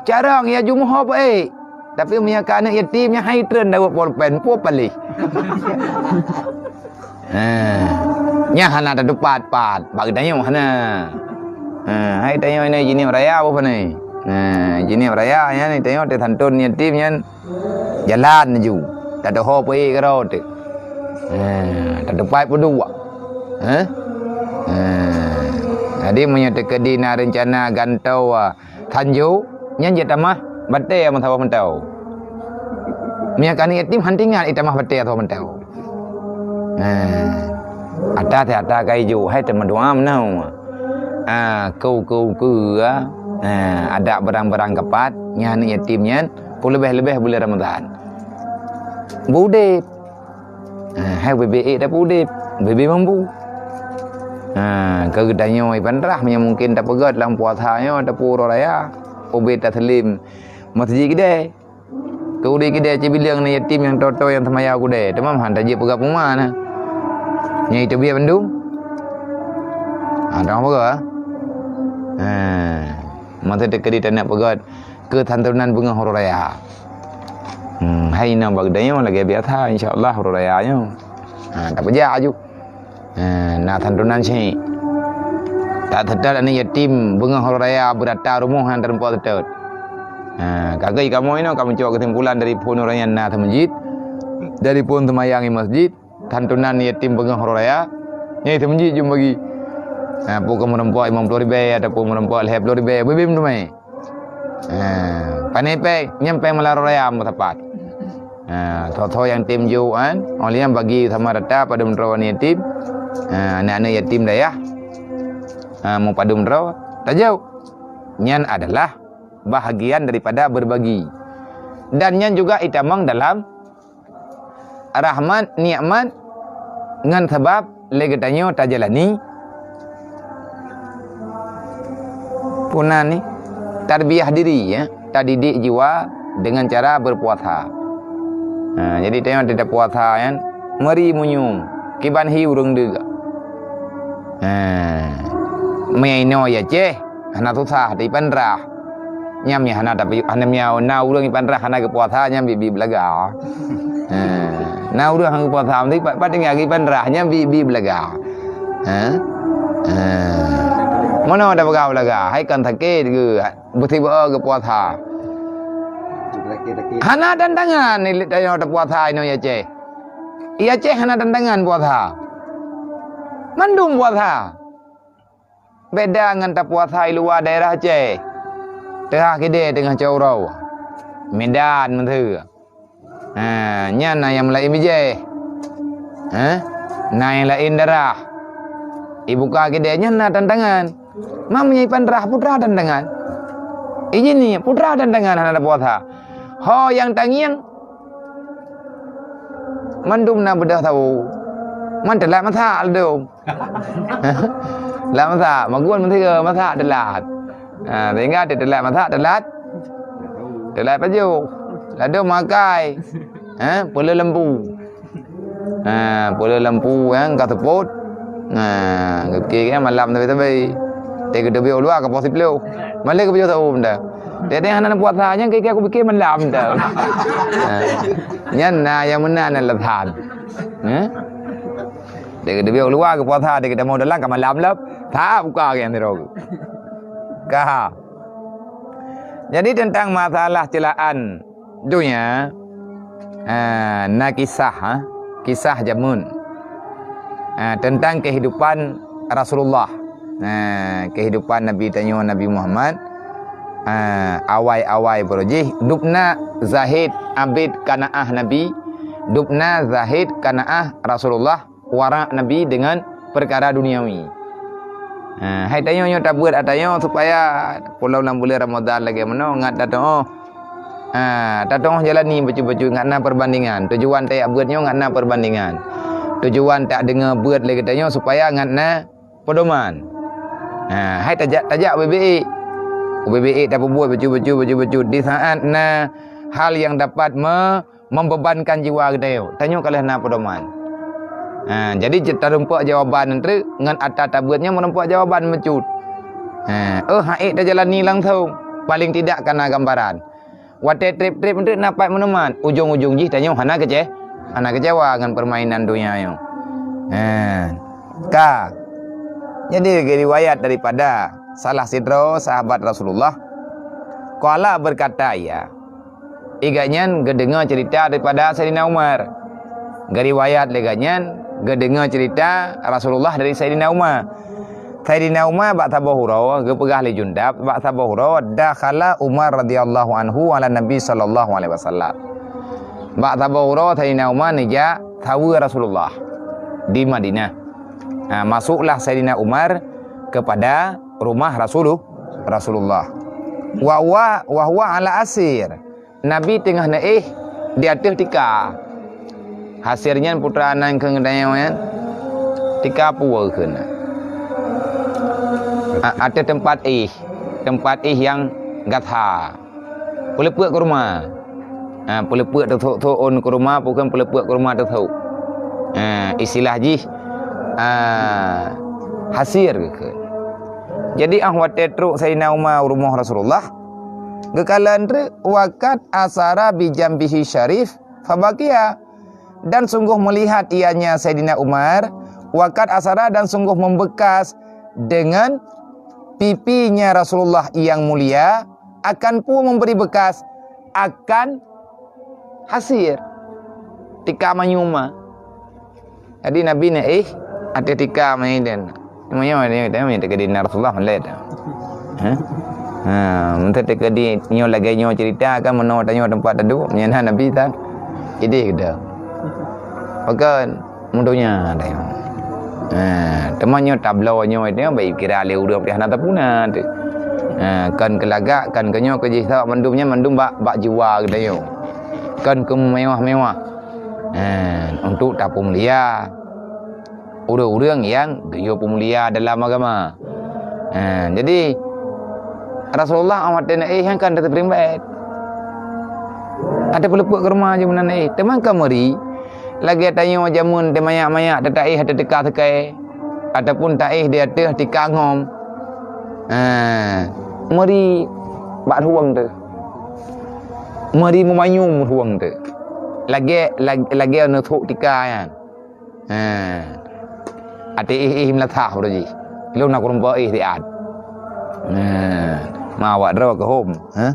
Cara ngieng aju meuho baik. Tapi meunyoe ka aneuëk yatim nyan hai treun daweueb polpen, peue paléh. Ha. Nyan hana tatupat-pat, bak geutanyoe hana. Ha, hai tanyoe nyoe jinéb raya boh pane. Ha, jinéb raya nyan tanyoe teusanton yatim nyan jalan laju. Tadoho peuék keudroe teuk. Ha, tatupat peuduek. Ha? Ha. Jadi meunyoe teukeudi na reuncana gantoe, ah, tanjô, nyan jeuet tamah batée meusaboh mantong. Meunyoe ka aneuk yatim han teuingat itamah batée saboh mantong. Ha. Ata teuh ata ka ijok, hai teuma doa meunan. Ah, keu, keu, keu, ah. Ah, adak barang-barang kapat, nyan aneuk yatim nyan, peuleubeh-leubeh buleuen Ramadhan. Beudeb. Ah, hai ubé-bé ék tapeudeb, ubé-bé mampu. Ah, keu geutanyoe iban rah meunyoe mungken tapeugöt lam puasa nyoe, tapeue uroe raya, ubé taseulem masjid keudè. Keu udeb keudè cibileng na yatim nyang toe-toe nyang seumayang keudè, teuma han tajeuet peugah peuma na. Nyang iteubiet bandum. Ha, teuma peugah. Ha. Masa teukeudi taneuk peugah keu santunan beungoh uroe raya. Hmm, hai inoe bak geutanyoe lagèe biasa, insya Allah uroe raya nyoe. Ha, tapeujak aju. Ha, na santunan syiek. Taseutôt aneuk yatim beungoh uroe raya beurata rumoh nyang teurimong seutôt. Ha, ka keuh kamoe inoe ka meucok keusimpulan dari phon ureueng nyang na seumeujid, dari phon seumayang i masjid, santunan yatim beungoh uroe raya, nyang i seumeujid jeuem bagi. Ha, peue ka meurumpok limong ploh ribèe ataupun meurumpok lhèe ploh ribèe, beubiem teumé. Ha, pane péng, nyan péng malam uroe raya meusapat. Ha, soe-soe nyang tem jok kan, óh lheueh nyan bagi sama rata padum droe aneuk yatim. Ha, aneuk-aneuk yatim dayah. Ha, meupadum droe, tajok. Nyan adalah bahagian daripada berbagi. Dan nyan juga itamong dalam rahmat, nikmat, ngon sabab lé geutanyoe tajalani peue nan ni, tarbiyah diri, ya, tadidik jiwa dengan cara berpuasa. Ha, jadi tanyoe teuh tapuasa nyan meuri meunyoe kiban hi ureueng deuk. Ha, meuinoe ya ceh, hana susah teuh ipan rah. Nyan meuhana tapi hana meuhana ureueng ipan rah hana geupuasa nyan bi-bi beulaga. Ha. Na ureueng hana geupuasa meusti pat-pat tinggai geuipan rah nyan bi-bi beulaga. Ha? Ha. Meunoe tapeugah beulaga, hai kan sakét geu, beusibeuo geupuasa. Hana tantangan ni tanyoe tapuasa inoe ya ceh. Ya ceh hana tantangan puasa. Mandum puasa. Beda ngon tapuasa i luwa daerah Aceh. Teuhah keudè teungoh cot uroe. Medan meuteue. Ha, nyan na nyang meulaén bijéh. Ha? Na nyang laén darah. Ibuka keudè nyan na tantangan. Ma meunyoe ipan rah putra tantangan. Ijin ni putra tantangan hana tapuasa. Ho nyang tangieng Mandum na beudôh sawo. Man teulat masak ladôm. Lat masak, magun meusigoe masak teulat. Ha, sehingga teulat masak, teulat, teulat pajoh. Ladôm makai. Ha, peuleueh lampu. Ha, peuleueh lampu nyang ka seupôt. Ha, geukheun malam sabe-sabe. Teuka teubiet u luwa ka poh siplôh. Malèe ka pajoh sawo dah. Tiep-tiep hana puasa nyan kira-kira kupike malam dah. Ha. Nyan na nyang meunan na leusan. Ha? Dek teubiet u luwa geupuasa, dek tamong dalam ka malam lom. Sa buka nyang sidroe. Ka. Jadi tentang masalah ceulaan donya, ha, na kisah, ha, kisah jameun. Ha, tentang kehidupan Rasulullah. Ha, kehidupan Nabi tanyoe Nabi Muhammad. Ha, awai-awai baroe jih dubna zahid abid kanaah Nabi, dubna zahid kanaah Rasulullah, wara Nabi dengan perkara duniawi. Ha, hai tanyoe nyoe tabeuet ata nyoe supaya pulang lam buleuen Ramadan lagèe meunoe ngat tatu'oh. Ha, tatu'oh jalani bacut-bacut ngat na perbandingan. Tujuan tajak beuet nyoe ngat na perbandingan. Tujuan tadeungoe beuet lé geutanyoe supaya ngat na pedoman. Ha, hai tajak, tajak ubé-bé ék. Ubé-bé ék tapeubuet bacut-bacut, bacut-bacut. Di saat na hal yang dapat me-, membebankan jiwa geutanyoe, tanyoe ka lheueh na pedoman. Ha, jadi je-, tarumpok jawaban treuk ngon ata tabeuet nyan meureumpok jawaban bacut. Ha, oh, han ék tajalani langsong. Paling tidak ka na gambaran. Watèe trép-trép eunteuk na pat meunuman, ujong-ujong jih tanyoe hana keucé-, hana keucewa ngon peurmainan donya nyoe. Ha. Ka. Jadi, riwayat daripada salah sidroe sahabat Rasulullah, qala, berkata ia, i gobnyan geudeungoe ceurita daripada Saidina Umar. Geuriwayat lé gobnyan geudeungoe ceurita Rasulullah dari Saidina Umar. Saidina Umar bak saboh uroe geupeugah lé Jundab, bak saboh uroe, dakhala Umar radhiyallahu anhu ala Nabi sallallahu alaihi wasallam. Bak saboh uroe Saidina Umar neujak saweue Rasulullah di Madinah. Ha, masuklah Saidina Umar kepada rumah Rasulu-, Rasulullah. Wa huwa, wa huwa ala asir. Nabi teungoh neuéh di ateueh tika. Hasir nyan putra nan keu geutanyoe nyan, tika peue kheun? A-, ateueh teumpat éh, teumpat éh nyang gata. Peuleupeuk keuruma. Ha, peuleupeuk teuthok-thok ôn keuruma, bukan peuleupeuk keuruma teuthok. Ha, istilah jih, ha, hasir kheun. Jadi, ah watée trok Saidina Umar u rumoh Rasulullah, geukalon treuk, wa qad asara bi jambihi syarif fabakia. Dan sungguh melihat ianya Saidina Umar, wa qad asara, dan sungguh membekas dengan pipinya Rasulullah yang mulia, akan peue memberi bekas, akan hasir. Tika manyum ma. Jadi Nabi neuéh ateueh tika manyum dan. Manyum, manyum, manyum, manyum, teuka di Rasulullah malée dah. Ha? Ha, meunteuka di nyoe lagée nyoe cerita kan, meunoe tanyoe teumpat taduek, meunyan Nabi tan idéh keudeh. Pakon meudonya tanyoe. Ha, teuma nyoe tabloe nyoe tanyoe baik kira lé ureuëng pih hana tapuna teuh. Ha, kan keulagak, kan keunyoe keujih sawak mandum nyan mandum bak, bak jiwa geutanyoe. Kan keu mewah-mewah. Ha, untuk tapeumulia ureuëng-ureuëng nyang geuyue peumulia dalam agama. Ha, jadi Rasulullah awai watée neuéh nyan kan teupeurimbat. Ada peuleupeuk keuruma jih meunan neuéh. Teuma ka meuri, lagée tanyoe jameun teumayak-mayak teuka éh ateueh tika seukai, ataupun taéh di ateueh tika ngom. Ha, meuri bak rueng teuh. Meuri meumanyum rueng teuh. Lagée, lag-, lagée neuthok tika nyan. Ha. Até éh-éh meulasah uroe jih. Lôn na kureumpok éh siat. Ha. Ma awak droe keu hom. Ha.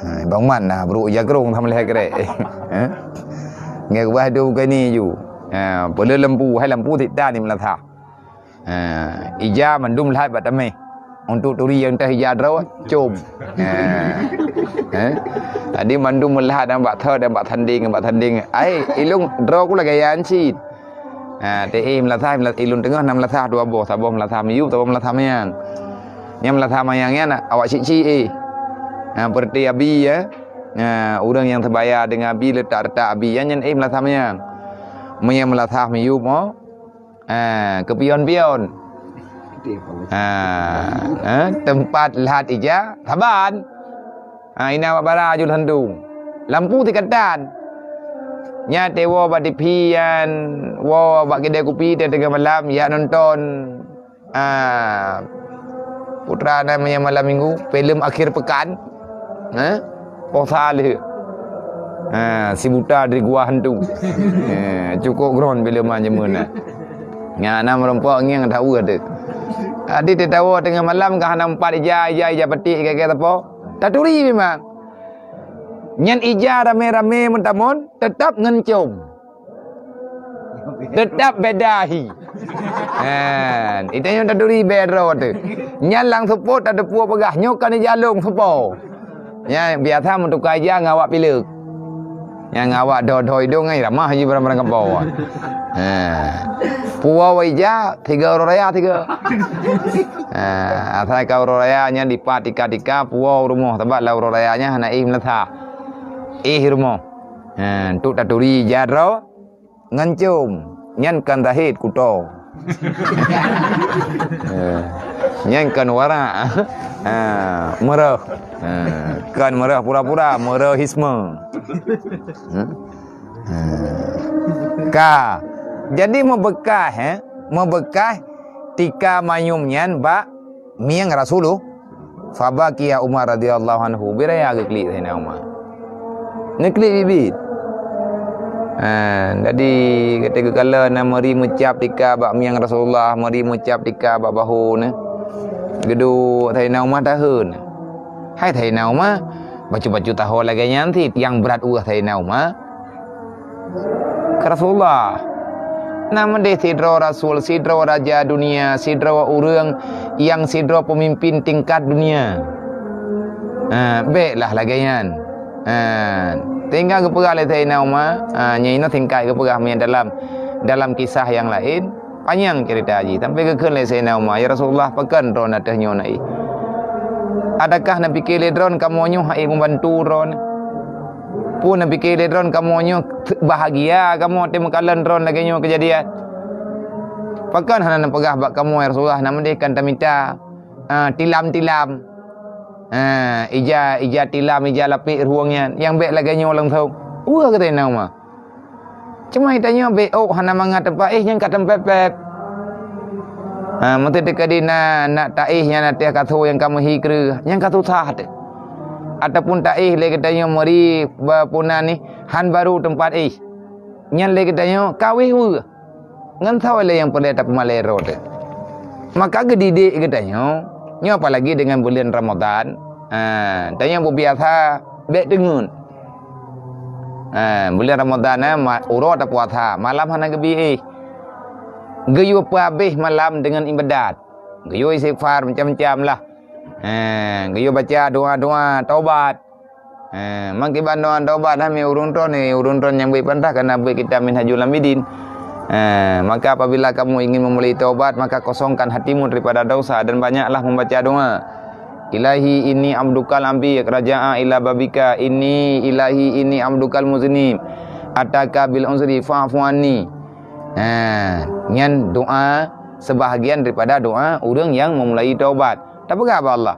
Ha, Bang Man na brok jakrong sama lehai krek. Ha. Ngai kubah tu bukan ni ju. Ha, peuleueh lampu, hai lampu sita ni meulasah. Ha, ija mandum lhat bak tameh. Untuk turi nyang teuh ija droe, com. Ha. Ha. Tadi mandum meulat dan bak thot dan bak tanding, bak tanding. Ai, ilung droe ku lagée nyan cit. Ha, teuéh meulasah, meulasah, ilung teungoh na meulasah dua boh, saboh meulasah miyueb, saboh meulasah manyang. Nyang meulasah manyang nyan awak cit-cit éh. Ha, peureuti abi ya. Ha, ureuëng nyang teubaya deungon abi, leutak-leutak abi, nyan, nyan éh meulasah manyang. Meunyoe meulasah miyueb mo, ha, keu pion-pion. Ha, ha, teumpat lhat ija saban. Ha, ina bak bara ju lhandong. Lampu tikatan. Nyan teuwoe bak T V nyan, woe bak keudai kupi teuh teungoh malam, ya nonton, ah, putra na meunyoe malam minggu, filem akhir pekan. Ha? Posa lheueh. Ha, si buta dari gua hantu. Ha, cukup gron filem nyan jameun na. Nya na meurumpok ngieng tawa tu. Adi teuh tawa teungoh malam ka hana meupat ija, ija, ija petik, ija, ija sapo. Taturi memang. Nyan ija ramé-ramé meutamon, teutap ngon com. Teutap beda hi. Kan, ita nyoe taturi beda droe teuh. Nyan lam seupôt tateupeue peugah, nyoe kan ija lôn seupôt. Nyan biasa meutuka ija ngon awak pileuk. Nyang awak dho-dho idong ai ramah jih barang-barang kapoe. Ha. Puwoe ija, tiga uroe raya tiga. Ha, asai ka uroe raya nyan dipat tika-tika puwoe rumoh, sabab lam uroe raya nyan hana éh meulasah. Éh rumoh. Ha, untuk taturi ija droe ngon com. Nyan kan zahid kuto. Ha. Nyan kan warak. Ha, meureuh. Ha, kan meureuh pura-pura, meureuh hisma. Ha. Ha. Ka. Jadi meubeukah, eh, meubeukah tika manyum nyan bak mieng Rasulullah. Fabakia Umar radhiyallahu anhu, beuraya geuklik Saidina Umar. Neuklik biet-biet. Ha, jadi ketika kala na meuri meucab tika bak mieng Rasulullah, meuri meucab tika bak bahu na. Geuduek Saidina Umar taheun. Hai Saidina Umar, bacut-bacut taho lagée nyan cit nyang brat weueh Saidina Umar. Keu Rasulullah. Na meudeh sidroe rasul, sidroe raja dunia, sidroe ureuëng nyang sidroe peumimpin tingkat dunia. Ha, béklah lagée nyan. Ha, tinggai geupeugah lé Saidina Umar, ha, nyan inoe singkat geupeugah meunan dalam, dalam kisah nyang laén. Panyang ceurita jih, sampai geukheun lé Saidina Umar, "Ya Rasulullah, pakon droeneuh ateueh nyoe na éh? Adakah neupike lé droeneuh kamoe nyoe hana éh meubantu droeneuh? Peue neupike lé droeneuh kamoe nyoe bahgia kamoe teuh meukalon droeneuh lagée nyoe keujadian? Pakon hana neupeugah bak kamoe, ya Rasulullah, na meudeh kan tamita, ah, tilam-tilam, ah, ija, ija tilam, ija lapék ruweueng nyan, nyang bék lagée nyoe langsong?" Weueh keu Saidina Umar. Cuma tanyoe bék ôk hana mangat teumpat éh nyang ka teumpép-pép. Ha, meuteuka di na, na taéh nyan ateueh kaso nyang ka meuhi kreueh, nyang ka susah teuh. Ataupun taéh lé geutanyoe meuri ba puna nih han baru teumpat éh. Nyan lé geutanyoe ka wéh weueh. Ngon soe lé nyang peureulée tapeumalée droe teuh. Maka geudidik geutanyoe, nyoe apalagi deungon buleuen Ramadhan. Ha, tanyoe beubiasa bék teungeut. Ha, buleuen Ramadhan, eh, ma-, uroe tapuasa, malam hana geubi éh. Geuyue peuhabéh malam deungon iébadat. Geuyue istighfar macam-macam lah. Ha, geuyue baca doa-doa taubat. Ha, mangkiban doa taubat hami ureuëng droe ni, ureuëng droe nyang beuet pantah kana beuet kitab Minhajul Abidin. Ha, maka apabila kamu ingin memulai taubat, maka kosongkan hatimu daripada dosa dan banyaklah membaca doa. Ilahi inni abdukal abid raja'a ila babika, inni ilahi inni abdukal muznib ataka bil uzri fa'fu anni. Ha, nyan doa sebahagian daripada doa ureuëng nyang memulai taubat. Tapeugah bak Allah,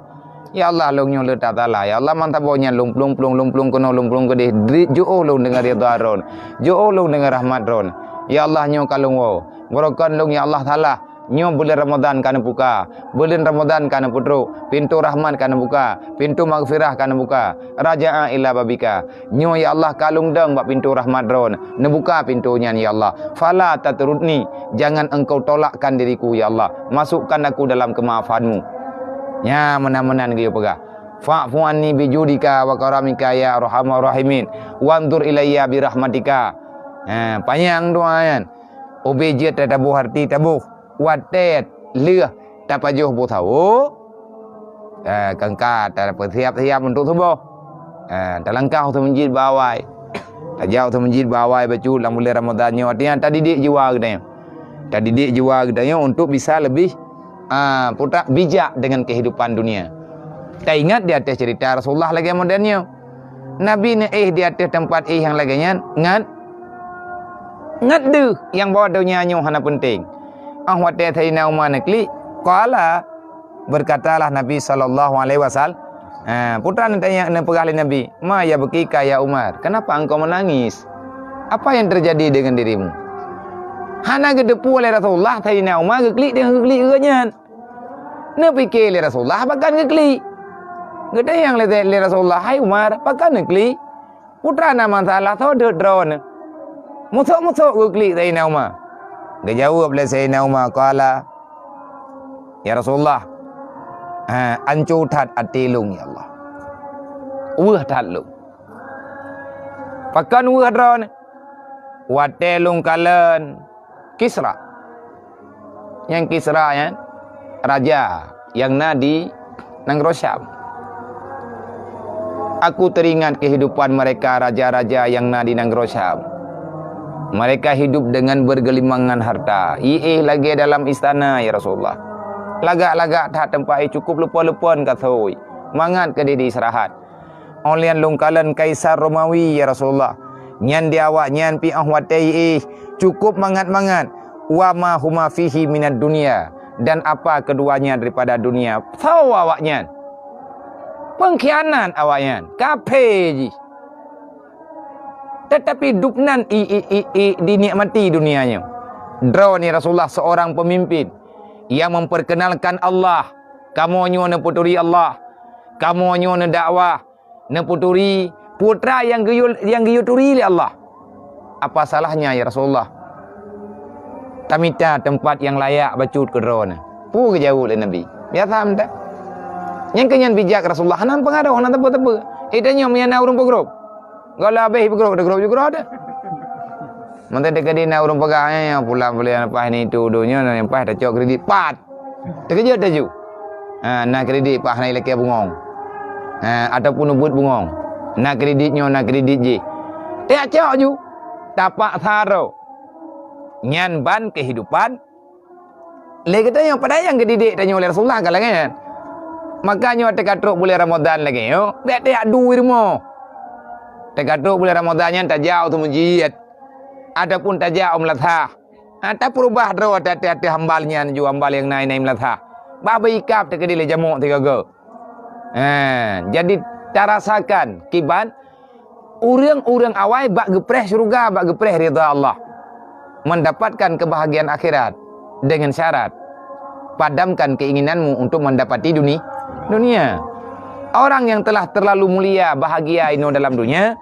"Ya Allah, lôn nyoe le tasalah. Ya Allah, man saboh nyan lôn plueng-plueng, lôn plueng keunoe, lôn plueng keudeh. Di-, jiôh lôn deungon ridha Droen. Jiôh lôn deungon rahmat Droen. Ya Allah, nyoe ka lôn woe. Barokon lôn, ya Allah, salah. Nyoe buleuen Ramadhan ka neubuka. Buleuen Ramadhan ka neupeutrok. Pintoe rahmat ka neubuka. Pintoe maghfirah ka neubuka. Raja'a ila babika. Nyoe, ya Allah, ka lôn dong bak pintoe rahmat Droen. Neubuka pintoe nyan, ya Allah. Fala tatrudni, jangan Engkau tolakkan diriku, ya Allah. Masukkan aku dalam kemaafanmu." Nya meunan-meunan geuyue peugah. "Fa'fu anni bijudika wa karamika ya arhamar rahimin. Wanzur ilayya birahmatika." Ha, panyang doa nyan. Ubé jeuet tataboh arti taboh. Watée lheueh tapajoh boh sawoe, eh, kangka tapeusiab-siab untuk suboh. Eh, talangkah u masjid bak awai. Tajak u masjid bak awai bacut lam buleuen Ramadhan nyoe. Artinya tadidik jiwa geutanyoe. Tadidik jiwa geutanyoe untuk bisa lebih, ah, putak bijak dengan kehidupan dunia. Taingat di ateueh cerita Rasulullah lagée model nyoe. Nabi neuéh di ateueh teumpat éh nyang lagée nyan ngat, ngat deuh nyang bahwa donya nyoe hana peunteng. Óh watée Saidina Umar neuklik, qala, berkatalah Nabi sallallahu alaihi wasallam, ha, putra neutanya, neupeugah lé Nabi, "Ma yabkika ya Umar? Kenapa engkau menangis? Apa yang terjadi dengan dirimu?" Hana geuteupeue lé Rasulullah Saidina Umar geuklik deungon geuklik geuh nyan. Neupike lé Rasulullah pakon geuklik. Geutanyong lé, lé Rasulullah, "Hai Umar, pakon neuklik? Putra na masalah soe deuet droeneuh?" Musok-musok geuklik Saidina Umar. Geujaweueb lé Saidina Umar, qala, "Ya Rasulullah, ha, anco that até lôn, ya Allah. Weueh that lôn." "Pakon weueh droeneuh?" "Watée lôn kalon Kisra." Nyang Kisra nyan raja nyang na di nanggroe Syam. Aku teringat kehidupan mereka raja-raja nyang na di nanggroe Syam. Mereka hidup dengan bergelimangan harta. Iéh lagée dalam istana, ya Rasulullah. Lagak-lagak that teumpat iéh cukup leupeue-leupeue kasoe. Mangat keudeh di istirahat. Óh lheueh lôn kalon Kaisar Romawi, ya Rasulullah. Nyan di awaknyan pih óh watée iéh cukup mangat-mangat, wa ma huma fihi minad dunya, dan apa keduanya daripada dunia. Soe awaknyan? Pengkhianat awaknyan, kafé jih. Tetapi dubnan i, i, i, i, dinikmati dunia nyoe. Droeneuh Rasulullah seorang pemimpin yang memperkenalkan Allah. Kamoe nyoe neupeuturi Allah. Kamoe nyoe neudakwah. Neupeuturi putra nyang geuyue, nyang geuyue turi lé Allah. Apa salahnya, ya Rasulullah, tamita teumpat nyang layak bacut keu droeneuh? Peue geujaweueb lé Nabi? Biasa mantong. Nyang keu nyan bijak Rasulullah hana peungaroh, hana teupeu-teupeu. Eh, tanyoe meunyo na ureuëng peugrob. Goh lom habéh peugrob, teugrob ju keudroe teuh. Mantong teukeudi na ureuëng peugah, "Eh, pulan-pulan leupah ini itu donya, na leupah tacok kredit." Pat! Teukeujot taju. Ha, na kredit pat hana ilakée bungong. Ha, ataupun ubeuet bungong. Na kredit nyoe, na kredit jih. Tacok ju. Tapaksa rhot. Nyan ban keuhidupan lé geutanyoe, padahai nyang geudidik tanyoe lé Rasulullah ka lagée nyan. Maka nyoe teuka trok buleuen Ramadhan lagée nyoe, bék tajak dui rumoh. Teuka trok buleuen Ramadhan nyan tajak u seumeujid, ataupun tajak u meulasah. Ha, tapeurubah droe ateueh-ateueh hambal nyan ju hambal nyang na-na meulasah. Bah beuikab teukeudi lé jamok sigoe-goe. Ha, jadi tarasakan kiban ureuëng-ureuëng awai bak geupreh syeuruga, bak geupreh ridha Allah, mendapatkan kebahagiaan akhirat dengan syarat, padamkan keinginanmu untuk mendapati duni-, dunia. Orang yang telah terlalu mulia bahagia inoe dalam dunia,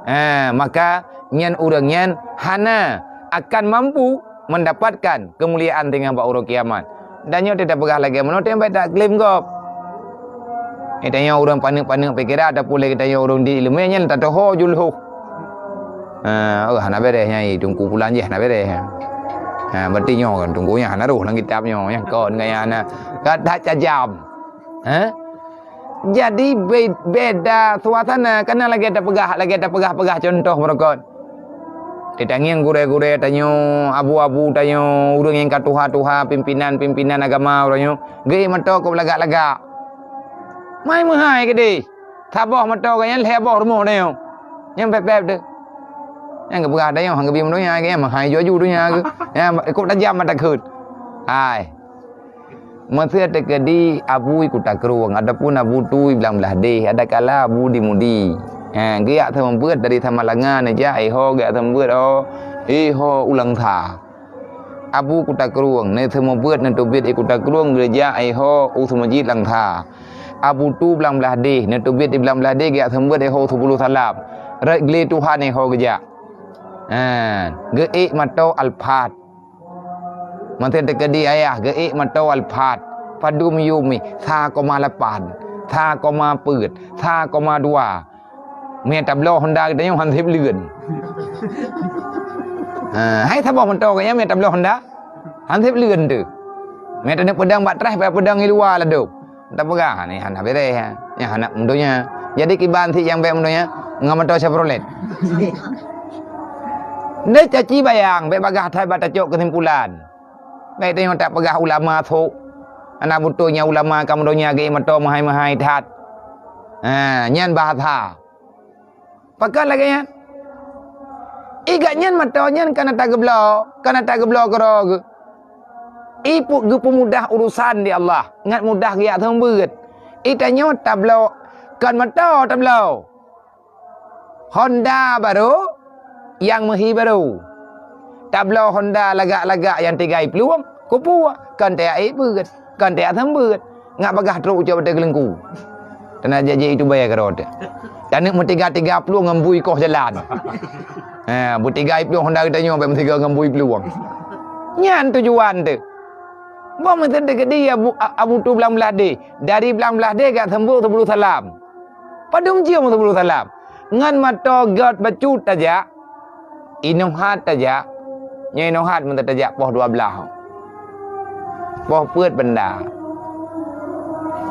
ha, maka nyan ureuëng nyan hana akan mampu mendapatkan kemuliaan teungoh bak uroe kiamat. Dan nyoe teuka peugah lagée meunoe, teuka bék taklaim gob. Eh, tanyoe ureuëng paneuk-paneuk pikiran ataupun lé tanyoe ureuëng di ileumé nyan tatoho ju lhôh. Ha, oh, hana béréh nyai, teungku pulan jih hana béréh. Ha, berarti nyoe kan teungku nyan hana roh lam kitab nyoe, nyang kon kaya hana. Ka that cajam. Ha? Jadi be-, beda suasana, kana lagée tapeugah, lagée tapeugah-peugah contoh meurokon. Teutangieng gurée-gurée tanyoe, abu-abu tanyoe, ureuëng nyang ka tuha-tuha, pimpinan-pimpinan agama uroe nyoe, geuék mantong keu lagak-lagak. Mai meuhai keudeh. Saboh mantong gobnyan lhée boh rumoh tanyoe. Nyang pép-pép teuh. Nyang geupeugah tanyoe han geubi meudônya, gobnyan meuhai ju-ju donya geuh. Nyang ikot tajam mata kheut. Hai. Meusé teukeudi Abu i Kuta Krueng ataupun Abu Tu i Blang Blahdeh, adakala Abu di Mudi. Ha, geujak seumeubeuet dari Samalanga neujak i ho geujak seumeubeuet ho, i ho u Langsa. Abu Kuta Krueng neuseumeubeuet neuteubiet i Kuta Krueng geujak i ho u Seumeujid Langsa. Abu Tu Blang Blahdeh neuteubiet i Blang Blahdeh geujak seumeubeuet i ho u Seubulu Salam. Rot glé Tuhan i ho geujak. Ha, geuék mantong Alphard. Mantong teukeudi ayah geuék mantong Alphard, padum yum mih, sa koma lapan, sa koma peuet, sa koma dua. Mé tabloe Honda geutanyoe han seb leuen. Ha, hai saboh mantong gobnyan mé tabloe Honda han seb leuen teuh. Mé taneuk peudong bak traih, bak peudong i luwa ladôm. Tapeugah, "Nyan hana beres, nyan hana meudonya." Jadi kiban sit nyang bék meudonya, ngon mantong Chevrolet. Deuh caci bayang, bék bagaih that bak tacok keusimpulan. Bék tanyoe tapeugah ulama sôk. Hana beutôi nyan ulama ka meudonya geuék mantong meuhai-meuhai that. Ha, nyan bahasa. Pakon lagée nyan? I gobnyan mantong nyan kana tageubloe, kana tageubloe keudroe geuh. I pu-, geupeumudah urosan di Allah, ngat mudah geujak seumeubeuet. I tanyoe tabloe, kon mantong tabloe. Honda barô, nyang meuhi barô. Tabloe Honda lagak-lagak nyang tigai plueng, keupeue? Kon tajak ék beuet, kon tajak seumeubeuet. Ngat bagaih trok ucok watée keuleungku. Teungoh jak jeuet itu bayar keudroe teuh. Taneuk meutiga-tiga plueng ngon bui koh jalan. Ha, beutiga plueng Honda geutanyoe bék meutiga ngon bui plueng. Nyan tujuan teuh. Boh meuteun teukeudi Abu, Abu Tu Blang Blahdeh. Dari Blang Blahdeh geujak seumeubeuet Seubulu Salam. Padum jeuem Seubulu Salam. Ngon mantong göt bacut tajak, inong hat tajak, nyoe inong hat mantong tajak poh dua blaih. Poh peuet Banda.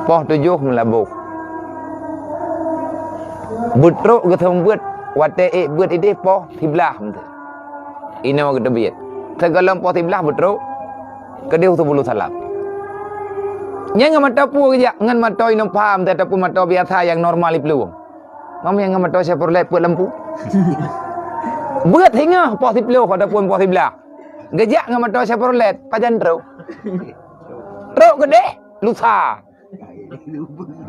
Poh tujoh Meulaboh. Beutrok geuseumeubeuet watée ék beuet idéh poh siblaih mantong. Inoe geuteubiet. Sigohlom poh siblaih beutrok keudeh Seubulu Salam. Nyan ngon mantong peue geujak, ngon mantong inong pham ataupun mantong biasa nyang normal i plueng. Mam nyang ngon mantong Chevrolet peuet lampu. Beuet singoh poh siploh ataupun poh siblaih. Geujak ngon mantong Chevrolet, pajan trok. Trok keudeh, lusa.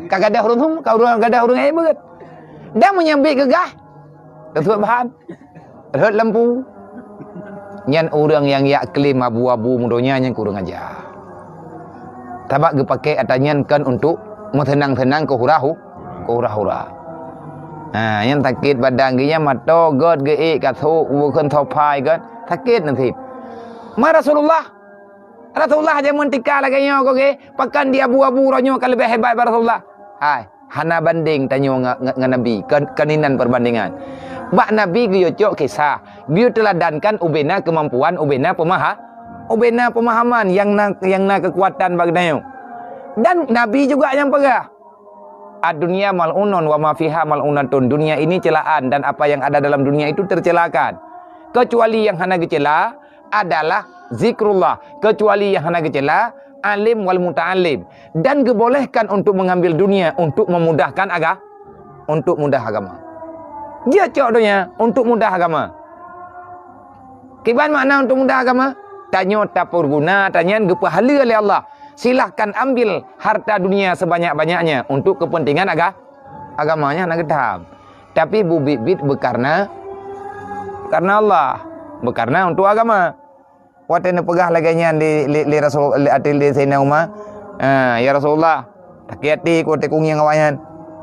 Ka gadôh ureuëng, ka ureuëng gadôh ureuëng ék beuet. Dan meunyo biet geugah, teuseuet bahan, rhot lampu. Nyan ureuëng nyang jak klaim abu-abu meudonya nyan kureueng aja. Sabab geupaké atra nyan kon untuk meuseunang-seunang keu hura-hu-, keu hura-hura. Ha, nyan sakét badan geuh nyan, mantong göt geuék ka sôk, bukon sopai göt, sakét naseb. Ma Rasulullah Rasulullah jameun tika lagèe nyoe kok, pakon di abu-abu uroe nyoe ka leubeh hebat bak Rasulullah? Hai, hana bandeng tanyoe ngon, ngon, ngon Nabi, kon, kon inan perbandingan. Bak Nabi geuyue cok kisah, geuyue teuladankan ubena keumampuan, ubena peumaha-, ubena peumahaman nyang na, nyang na keukuatan bak geutanyoe. Dan Nabi juga nyang peugah, "Ad-dunya mal'unun wa ma fiha mal'unatun." Dunia ini celaan dan apa yang ada dalam dunia itu tercelakan. Kecuali yang hana geucela adalah zikrullah. Kecuali yang hana geucela, alim wal muta'alim. Dan geubolehkan untuk mengambil dunia untuk memudahkan aga-, untuk mudah agama. Jeuet cok donya untuk mudah agama. Kiban makna untuk mudah agama? Tanyoe tapeuguna, tanyan geupeuhaleue lé Allah. Silahkan ambil harta dunia sebanyak-banyaknya untuk kepentingan aga-, agama, nyan hana geutham. Tapi beubiet-biet beukarna, karna Allah, beukarna untuk agama. Watèe neupeugah lagèe nyan lé, lé, lé Rasul, lé, ateueh lé Saidina Umar, "Ah, ya Rasulullah, sakét até ku watèe kungieng awaknyan."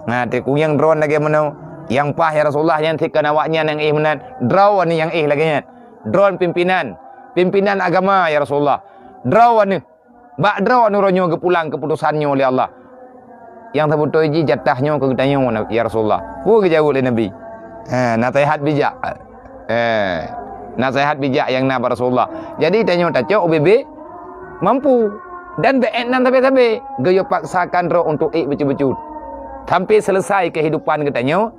Nah, watèe kungieng droen lagèe meunoe. Nyang paih ya Rasulullah nyan sikon awaknyan nyang éh meunan. Droe aneuk nyang éh lagèe nyan. Droen pimpinan, pimpinan agama ya Rasulullah. Droe aneuk. Bak droe aneuk uroe nyoe geupulang keuputosan nyoe lé Allah. Nyang teubeutôi jih jatah nyoe keu geutanyoe, ya Rasulullah. Peue geujaweueb lé Nabi? Ha, naseuhat bijak. Eh, naseuhat bijak nyang na bak Rasulullah. Jadi tanyoe tacok ubé-bé mampu dan beuet nan sabe-sabe. Geuyue paksakan droe untuk ék bacut-bacut. Sampai selesai kehidupan geutanyoe,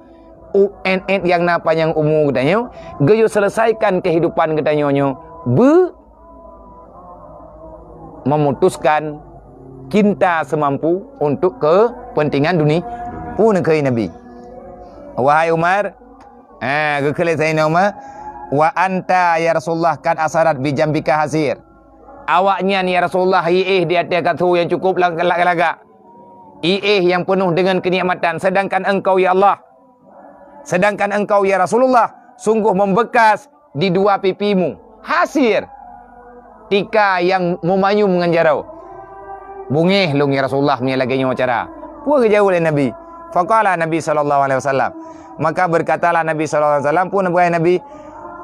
u-, ét-ét nyang na panyang umu geutanyoe, geuyue selesaikan kehidupan geutanyoe nyoe beu memutuskan cinta semampu untuk kepentingan dunia. Peue neukheun Nabi? Wahai Umar, ha, geukheun lé Saidina Umar, "Wa anta ya Rasulullah kad asarat bi jambika hasir." Awaknyan ya Rasulullah iéh di ateueh kasô nyang cukup lag-, lagak-lagak. Iéh nyang peunoh deungon keunikmatan, sedangkan engkau ya Allah, sedangkan engkau ya Rasulullah sungguh membekas di dua pipimu. Hasir, tika nyang meumayum ngon jaroe. Beungéh lôn ya Rasulullah meunyo lagèe nyoe cara. Peue geujaweueb lé Nabi? Faqala Nabi sallallahu alaihi wasallam. Maka berkatalah Nabi sallallahu alaihi wasallam, peue neupeugah Nabi?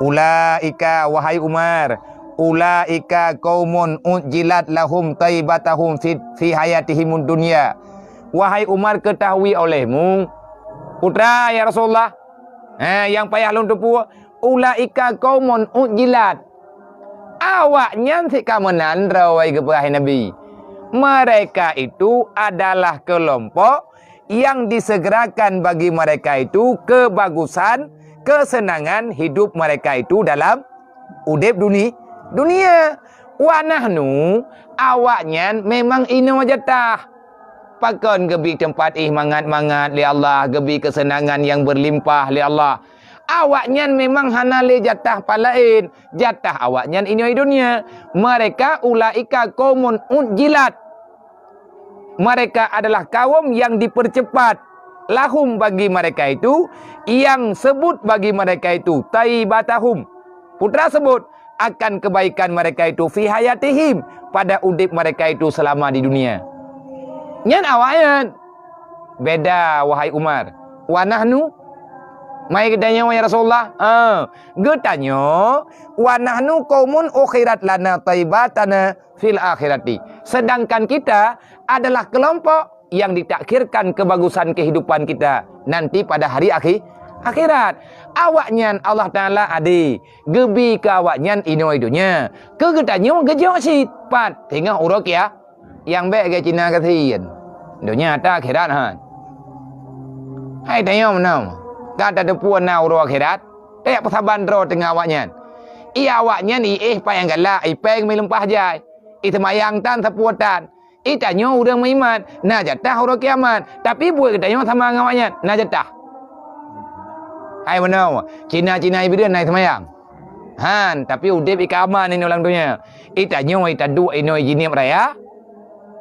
"Ulaika, wahai Umar, ulaika qaumun ujjilat lahum thaibatahum fi, fi hayatihimud dunya." Wahai Umar, ketahui olehmu, putra ya Rasulullah, eh, nyang payah lôn teupeue, "Ulaika qaumun ujjilat." Awaknyan sika meunan droe geupeugah Nabi. Mereka itu adalah kelompok yang disegerakan bagi mereka itu kebagusan, kesenangan hidup mereka itu dalam udép duni-, dunia. Wa nahnu, awaknyan memang inoe jatah. Pakon geubi teumpat éh mangat-mangat lé Allah, geubi keuseunangan nyang beulimpah lé Allah. Awaknyan memang hana lé jatah pat laén, jatah awaknyan inoe donya. Mereka ulaika qaumun ujjilat. Mereka adalah kaum yang dipercepat lahum bagi mereka itu, yang sebut bagi mereka itu taibatahum. Putra sebut akan kebaikan mereka itu fi hayatihim, pada udép mereka itu selama di dunia. Nyan awaknyan. Beda, wahai Umar. Wa nahnu, mai geutanyoe, ya Rasulullah. Ah, geutanyoe, wa nahnu qaumun ukhirat lana taibatana fil akhirati. Sedangkan kita adalah kelompok yang ditakhirkan kebagusan kehidupan kita nanti pada hari akhi-, akhirat. Awaknyan Allah Taala ade, geubi keu awaknyan inoe donya. Keu geutanyoe geujok cit pat teungoh uroe kia-, nyang bèk geucina gasien. Donya ata akhirat han. Hai tanyoe meunoe, ka tateupeue na uroe akhirat, tajak peusaban droe teungoh awaknyan. Ie awaknyan iéh pat nyang galak, ipèng meulimpah jai. Iteumayang tan sapeue tan. Itanyoe ureuëng meuiman, na jatah uroe kiamat. Tapi buet geutanyoe sama ngon awaknyan, na jatah. Hai meunoe, Cina-Cina Iblih na iteumayang. Han, tapi udép ika aman inoe lam donya. Itanyoe itaduek inoe jinieb raya.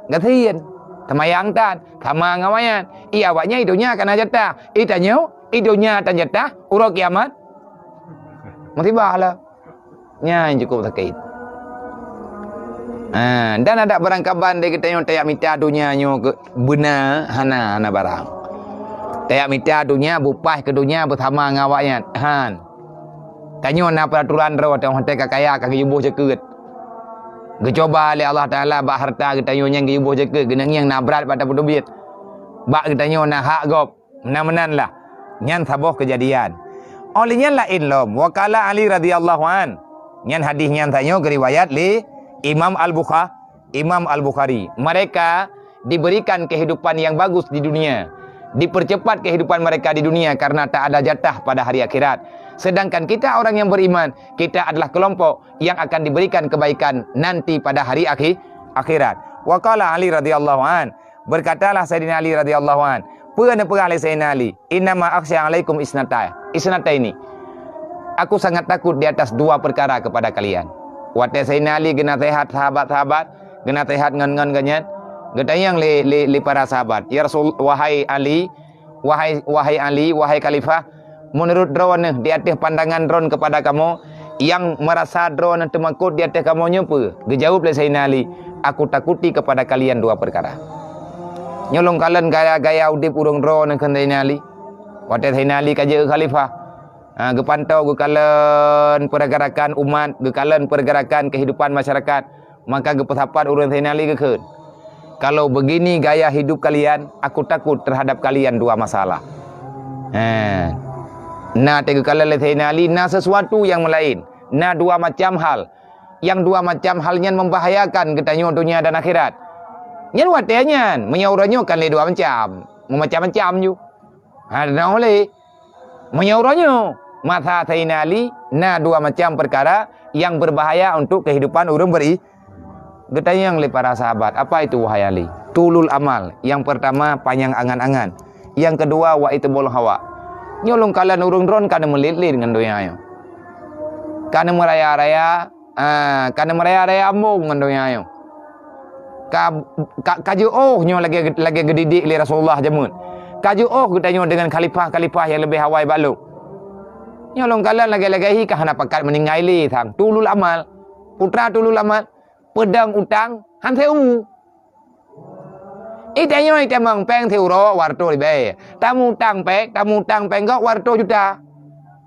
Gasien, teumayang tan, sama ngon awaknyan. Ie awaknyan idonya ka na jatah. Itanyoe, idonya tan jatah, uroe kiamat. Musibah lah. Nyan cukôp sakét. Ha, dan adak barangkaban deh geutanyoe tajak mita donya nyoe keu beuna, hana, hana barang. Tajak mita donya, beupaih keu donya beusama ngon awaknyan. Han. Tanyoe na peuraturan droe, tanyoe watèe ka kaya, ka geuyue boh jeukeut. Geucuba lé Allah Taala bak hareuta geutanyoe nyang geuyue boh jeukeut, geuneuk ngieng na brat bak tapeuteubiet. Bak geutanyoe na hak gob, meunan-meunan lah. Nyan saboh keujadian. Óh lheueh nyan laén lom, wa qala Ali radhiyallahu an. Nyan hadis nyan tanyoe geuriwayat lé Imam Al-Bukha-, Imam Al-Bukhari. Mereka diberikan kehidupan yang bagus di dunia, dipercepat kehidupan mereka di dunia karena tak ada jatah pada hari akhirat. Sedangkan kita orang yang beriman, kita adalah kelompok yang akan diberikan kebaikan nanti pada hari akhi-, akhirat. Wa qala Ali radhiyallahu an, berkatalah Saidina Ali radhiyallahu an, peue neupeugah lé Saidina Ali, "Innama akhsya alaikum isnata-, isnataini." Aku sangat takut di atas dua perkara kepada kalian. Watée Saidina Ali geunasehat sahabat-sahabat, geunasehat ngon-ngon geuh nyan, geutanyong lé, lé, lé para sahabat, "Ya Rasul, wahai Ali, wahai, wahai Ali, wahai Khalifah, meunurot droeneuh di ateueh pandangan droen kepada kamoe, nyang meurasa droeneuh teumakot di ateueh kamoe nyoe peue?" Geujaweueb lé Saidina Ali, "Aku takuti kepada kalian dua perkara." Nyoe lôn kalon gaya-gaya udeb ureuëng droeneuh kheun Saidina Ali. Watée Saidina Ali ka jeuet keu khalifah, ha, geupantoe, geukalon peurgerakan umat, geukalon peurgerakan kehidupan masyarakat, maka geupeusapat ureuëng Saidina Ali geukheun, "Kalau begini gaya hidup kalian, aku takut terhadap kalian dua masalah." Ha. Na teuh geukalon lé Saidina Ali, na sesuatu nyang meulaén, na dua macam hal. Nyang dua macam hal nyan membahayakan geutanyoe donya dan akhirat. Nyan watée nyan, meunyoe uroe nyoe kan lé dua macam, meumacam-macam ju. Ha, na lé. Meunyoe uroe nyoe, masa Saidina Ali, na dua macam peukara nyang beubahaya untuk keuhidupan ureuëng beri-, geutanyong lé para sahabat, "Apa itu, wahai Ali?" "Tulul amal." Nyang peurtama, panyang angan-angan. Nyang keudua, wa itbul hawa. Nyoe lôn kalon ureuëng droen ka neumeulit-lit ngon donya nyoe. Ka neumeuraya-raya, ah, ka neumeuraya-raya ambong ngon donya nyoe. Ka, ka, ka jiôh nyoe lagée, lagée geudidik lé Rasulullah jameun. Ka jiôh geutanyoe deungon khalifah-khalifah nyang leubeh awai bak lôn. Nyoe lôn kalon lagée-lagée hi ka hana pakat meuninggai lé sang. Tulul amal. Putra tulul amal. Peudong utang han seumu. Itanyoe itamong péng siuroe dua reutôh ribée. Tamutang péng, tamutang péng gob dua reutôh juta.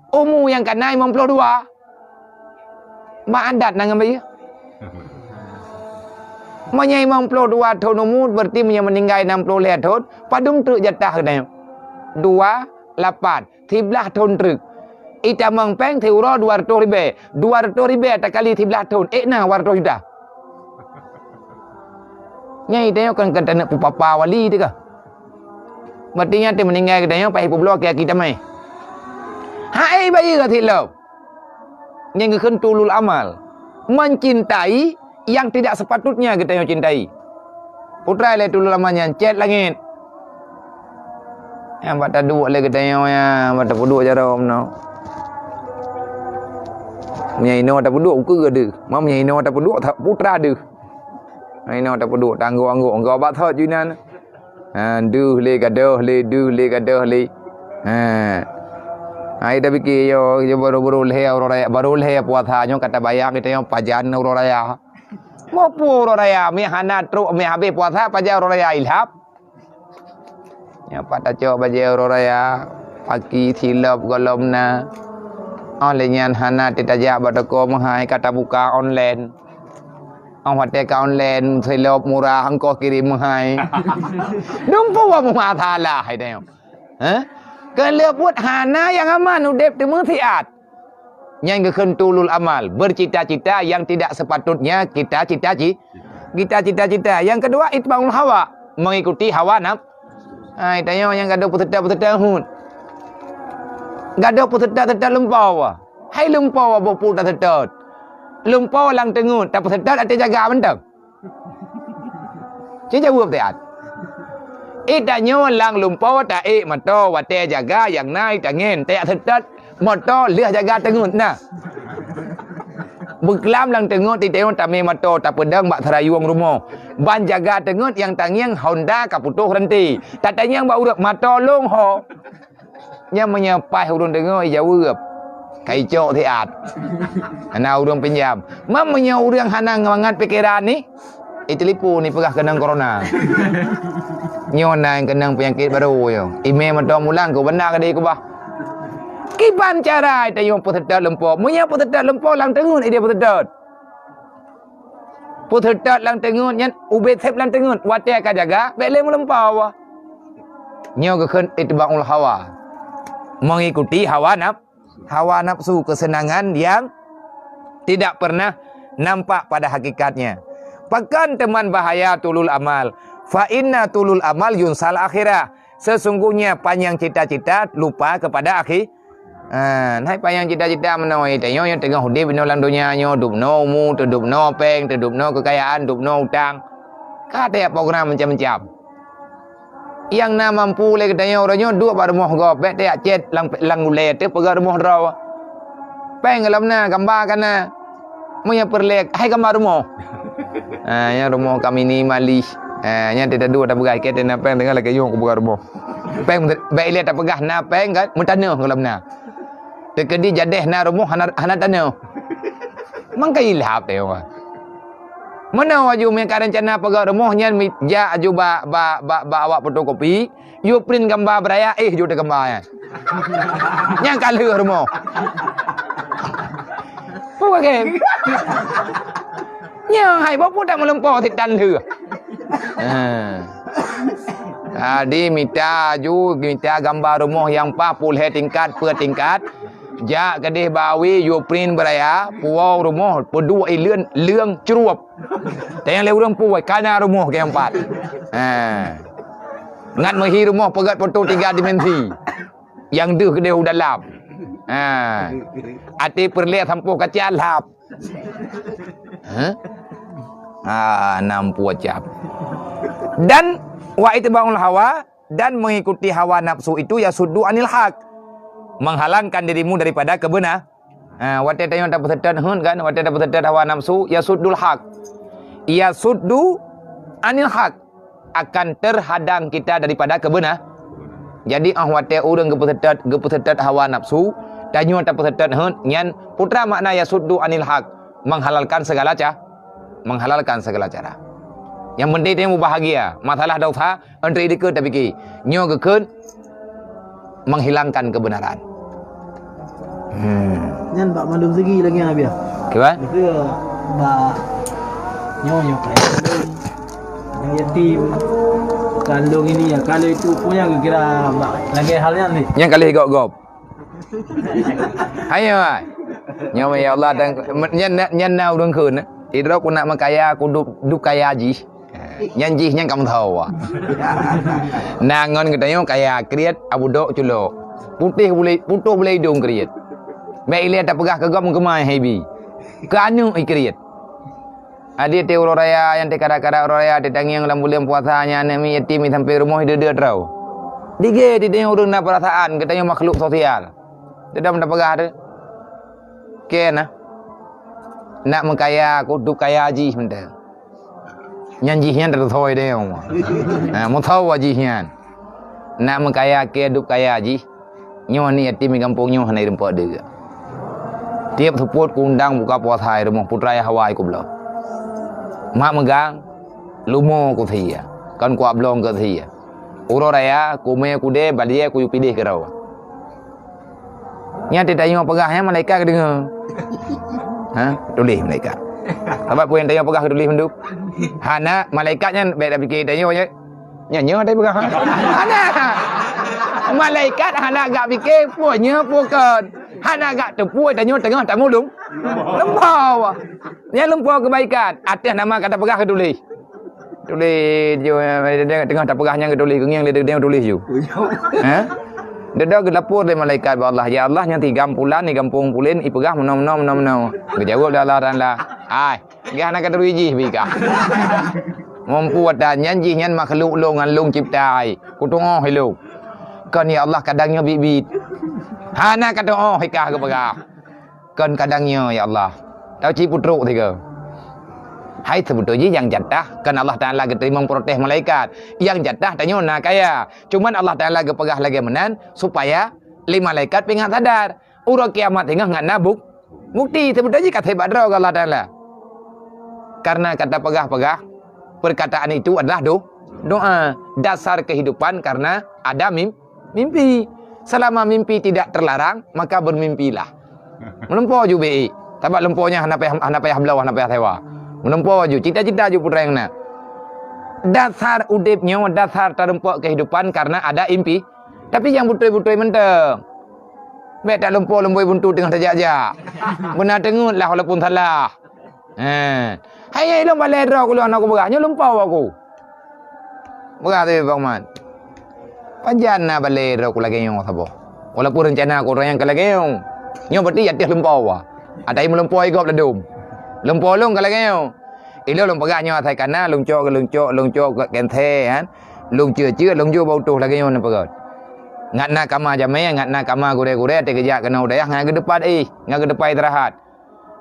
Umu nyang ka na limong ploh dua. Bak adat na ngon bayeue. Meunyoe limong ploh dua thon umu, berarti meunyoe meuninggai nam ploh lhée thon, padum treuk jatah geutanyoe? Dua, lapan. Siblaih thon treuk. Itamong péng siuroe dua reutôh ribée. Dua reutôh ribée takali siblaih thon, ék na dua reutôh juta. Nyan itanyoe kon ka taneuk peupapa wali teuh ka. Berarti nyan teuh meuninggai geutanyoe paih peubloe aki-aki tamé. Hai bayeue ka silop. Nyan geukheun tulul amal. Mencintai yang tidak sepatutnya geutanyoe cintai. Putra lé tulul amal nyan, cét langét. Nyang bak taduek lé geutanyoe nyan, bak tapeuduek jaroe meunoe. Meunyoe inoe tapeuduek, ukeue deuh. Ma meunyoe inoe tapeuduek, ta-, putra deuh. Meunyoe inoe tapeuduek, tanggok-anggok, anggok bak thot ju inan. Ha, deuh lé, gadôh lé, deuh lé, gadôh lé. Ha. Hai tapike yo, yo baru-baru lhée uroe raya, baru lhée puasa nyoe ka tabayang geutanyoe pajan uroe raya. Muphom uroe raya, meuhana trok, meuhabéh puasa pajan uroe raya ilhab. Nyoe pat tacok bajée uroe raya, paki silop gohlom na. Óh lheueh nyan hana teutajak bak toko meuhai, ka tabuka online. Óh watée ka online, silop murah, ongkoh kirém meuhai. Dumpeue meumasalah hai tanyoe. Hah? Keuleupot hana nyang aman udeb teumeusiat. Nyan geukheun tulul amal, bercita-cita yang tidak sepatutnya kita cita-ci-, kita cita-cita. Yang kedua, itbaul hawa, mengikuti hawa naf-, hai tanyoe nyang gadôh peuseutôt-peuseutôt hut. Gadôh peuseutôt-seutôt lumpoe. Hai lumpoe boh peue taseutôt. Lumpoe lam teungeut, tapeuseutôt ateueh jaga mantong. Ci jaweueb siat. Itanyoe lam lumpoe taék moto watée jaga nyang na itangen, tajak seutôt moto lheueh jaga teungeut na. Beuklam lam teungeut itanyoe tamé moto tapeudong bak seurayueng rumoh. Ban jaga teungeut nyang tangieng Honda ka putôh ranté. Tatanyong bak ureuëng moto lôn ho. Nyan meunyoe paih ureuëng deungoe jaweueb, ka icok siat. Hana ureuëng pinjam. Mam meunyoe ureuëng hana mangat pikeran ni, iteulipon ni peugah keunong corona. Nyoe na keunong peunyakét barô nyoe. Imé mantong mulang keu banda keudeh keubah. Kiban cara tanyoe peuseutôt lumpoe. Meunyoe peuseutôt lumpoe lam teungeut idéh peuseutôt. Peuseutôt lam teungeut nyan, ubé sép lam teungeut, watée ka jaga, bék lé meulumpoe. Nyoe geukheun itba'ul hawa. Mengikuti hawa naf-, hawa nafsu, kesenangan yang tidak pernah nampak pada hakikatnya. Pakon teuma bahaya tulul amal? Fa inna tulul amal yunsal akhirah. Sesungguhnya panjang cita-cita lupa kepada akhi-, ha, hai panjang cita-cita meunoe, tanyoe nyang teungoh udeb inoe lam donya nyoe, dubnoe umu, teudubnoe péng, teudubnoe keukayaan, dubnoe utang. Ka tajak program macam-macam. Nyang na mampu lé geutanyoe uroe nyoe duek bak rumoh gob, bék tajak cét lam, lam ulée teuh peugah rumoh droe. Péng gohlom na, gamba ka na. Meunyoe peureulée, hai gamba rumoh. Ha, nyan rumoh ka minimalis. Ha, nyan teuh taduek tapeugah, "Keu teuh na péng, teungoh lakée yoh kupeugah rumoh." Péng, bék ilée tapeugah na péng kan, meutanoh gohlom na. Teukeudi jadeh na rumoh hana, hana tanoh. Mangkai ilhab teuh. Meunoe aju meuka reuncana peugah rumoh nyan mi-, jak aju bak, bak, bak, bak awak fotokopi, yue print gamba beuraya, éh, ju teugamba nyan. Nyang ka lheueh rumoh. Peue keu? Nyoe hai boh peue dak meulumpoe sitan lheueh. Ha. Jadi mita aju, mita gamba rumoh nyang paih peuet tingkat, peuet tingkat. Jak keudeh bak awi, yue print beuraya, puwoe rumoh, peuduek ileuen, leung cruep. Tanyong lé ureuëng puwoe, ka na rumoh keu nyang pat. Ha. Ngat meuhi rumoh peugét foto tiga dimensi. Nyang deuh keudeh u dalam. Ha. Até peureulée sampôh kaca lhab. Ha? Ah, nam puwoe cap. Dan wa itba'ul hawa, dan mengikuti hawa nafsu itu yasuddu anil haq, menghalangkan dirimu daripada kebenar. Ha, watée tanyoe tapeuseutôt heuet kan, watée tapeuseutôt hawa nafsu, yasuddul haq. Yasuddu anil haq, akan terhadang kita daripada kebenar. Jadi, ah, watée ureuëng geupeuseutôt, geupeuseutôt hawa nafsu, tanyoe tapeuseutôt heuet, nyan putra makna yasuddu anil haq, menghalalkan segala ca-, menghalalkan segala cara. Yang penting tanyoe meubahagia, masalah dosa, Enteuk dikeue tapike, nyoe geukheun menghilangkan kebenaran. Hmm. Nyan bak mandum segi lagée nyan, Abiya. Kiban? Beutôi bak nyoe, nyoe kaya kandong. Nyang yatim. Kandong ini ya, kalau itu punya kira bak lagée hal nyan ni. Nyang kalih gop-gop. Ayo, ai. Nyoe, ya Allah, dan nyan, nyan na ureuëng kheun. Idroe ku nak meukaya, ku dup, dup kaya jih. Nyan jih nyan ka meusawa. Na ngon geutanyoe kaya kriet, abu dok culok. Putéh bulée, putôh bulée idong kriet. Bék ilée tapeugah keu gob meukeumai haibi. Keu aneuëk i kriet. Adik teuh uroe raya nyang teuh kada-kada uroe raya teuh tangieng lam buleuen puasa nyan aneuëk miet yatim sampai rumoh ideuet-deuet droe. Dige teuh tanyoe ureuëng na peurasaan, geutanyoe makhluk sosial. Teuh dam tapeugah teuh. Keu na. Nak meukaya, ku dup kaya jih mantong. Nyan jih nyan teuthoi deh. Ha, meuthoi jih nyan. Nak meukaya keu dup kaya jih. Nyoe ni yatim di gampông nyoe hana ireumpok deuk. Tiep seupôt ku undang buka puasa i rumoh putra yah hawa i kubloe. Mak meugang, lumo ku sia, kon ku ablong keu sia. Uroe raya, ku mé kudée, baliée ku yue pideh keudroe. Nyan teuh tanyoe peugah nyan malaikat geudeungoe. Ha? Tuléh malaikat. Sabab peue nyang tanyoe peugah geutuléh mandum. Hana, malaikat nyan bék tapike tanyoe je. Nyan nyoe tadi peugah. Hana. Malaikat hana gak pike peue nyoe peue kon. Hana gak teupeu tanyoe teungoh tamulung. Lumpoe. Nyan lumpoe keubaikan. Ateueh nama ka tapeugah geutuléh. Tuléh ju, eh, teungoh tapeugah nyan geutuléh, geungieng lé teungoh tuléh ju. Ha? Deudok geulapor lé malaikat bak Allah, "Ya Allah, nyang di gampông pulan, di gampông pulen, ipeugah meunoe, meunoe, meunoe, meunoe." Geujaweueb lé Allah Taala, "Hai, gah na ka turi jih bika. Mumpu ata nyan jih nyan makhluk lôn ngon lôn cipta hai. Kutuoh ilôn. Kon ya Allah kadang nyoe bit-bit. Hana ka tuoh ikah geupeugah." Kon kadang nyoe, ya Allah. Tau cit putrok tiga. Hai, seubeutôi jih nyang jatah kon Allah Taala geuteurimong protes malaikat. Nyang jatah tanyoe na kaya. Cuman Allah Taala geupeugah lagée meunan supaya lé malaikat pih ngat sadar. Uroe kiamat singoh ngat na buk-, bukti. Seubeutôi jih ka sép bak droe keu Allah Taala. Karena kata peugah-peugah, perkataan itu adalah do-, doa. Dasar kehidupan karena ada mim-, mimpi. Selama mimpi tidak terlarang, maka bermimpilah. Meulumpoe ju bék. Sabab lumpoe nyan hana payah, hana payah bloe, hana payah sewa. Meulumpoe ju, cita-cita ju putra nyang na. Dasar udeb nyoe, dasar tarumpok kehidupan karena ada impi. Tapi nyang beutôi-beutôi mantong. Bèk talumpoe lumbôi buntu teungoh tajak-jak. Beuna teungeut lah walaupun salah. Eh. Hai, hai, lôn balèe droe ku lôn hana kupeugah, nyoe lumpoe aku. Peugah teuh Bang Mat. Pajan na balèe droe ku lagèe nyoe saboh. Walaupun rencana ku ureueng nyang ka lagèe nyoe. Nyoe berarti ateuh lumpoe wa. Atai meulumpoe gob ladôm. Lumpoe lôn ka lagèe nyoe. Ilôn lôn peugah nyoe asai kana, lôn cok, lôn cok, lôn cok keu kensè, kan. Lôn cue-cue, lôn jôk bak utôh lagèe nyoe neupeugah. Ngat na kama jamèe, ngat na kama gurèe-gurèe, até geujak keunoe u dayah ngat geudepat éh, ngat geudepat istirahat.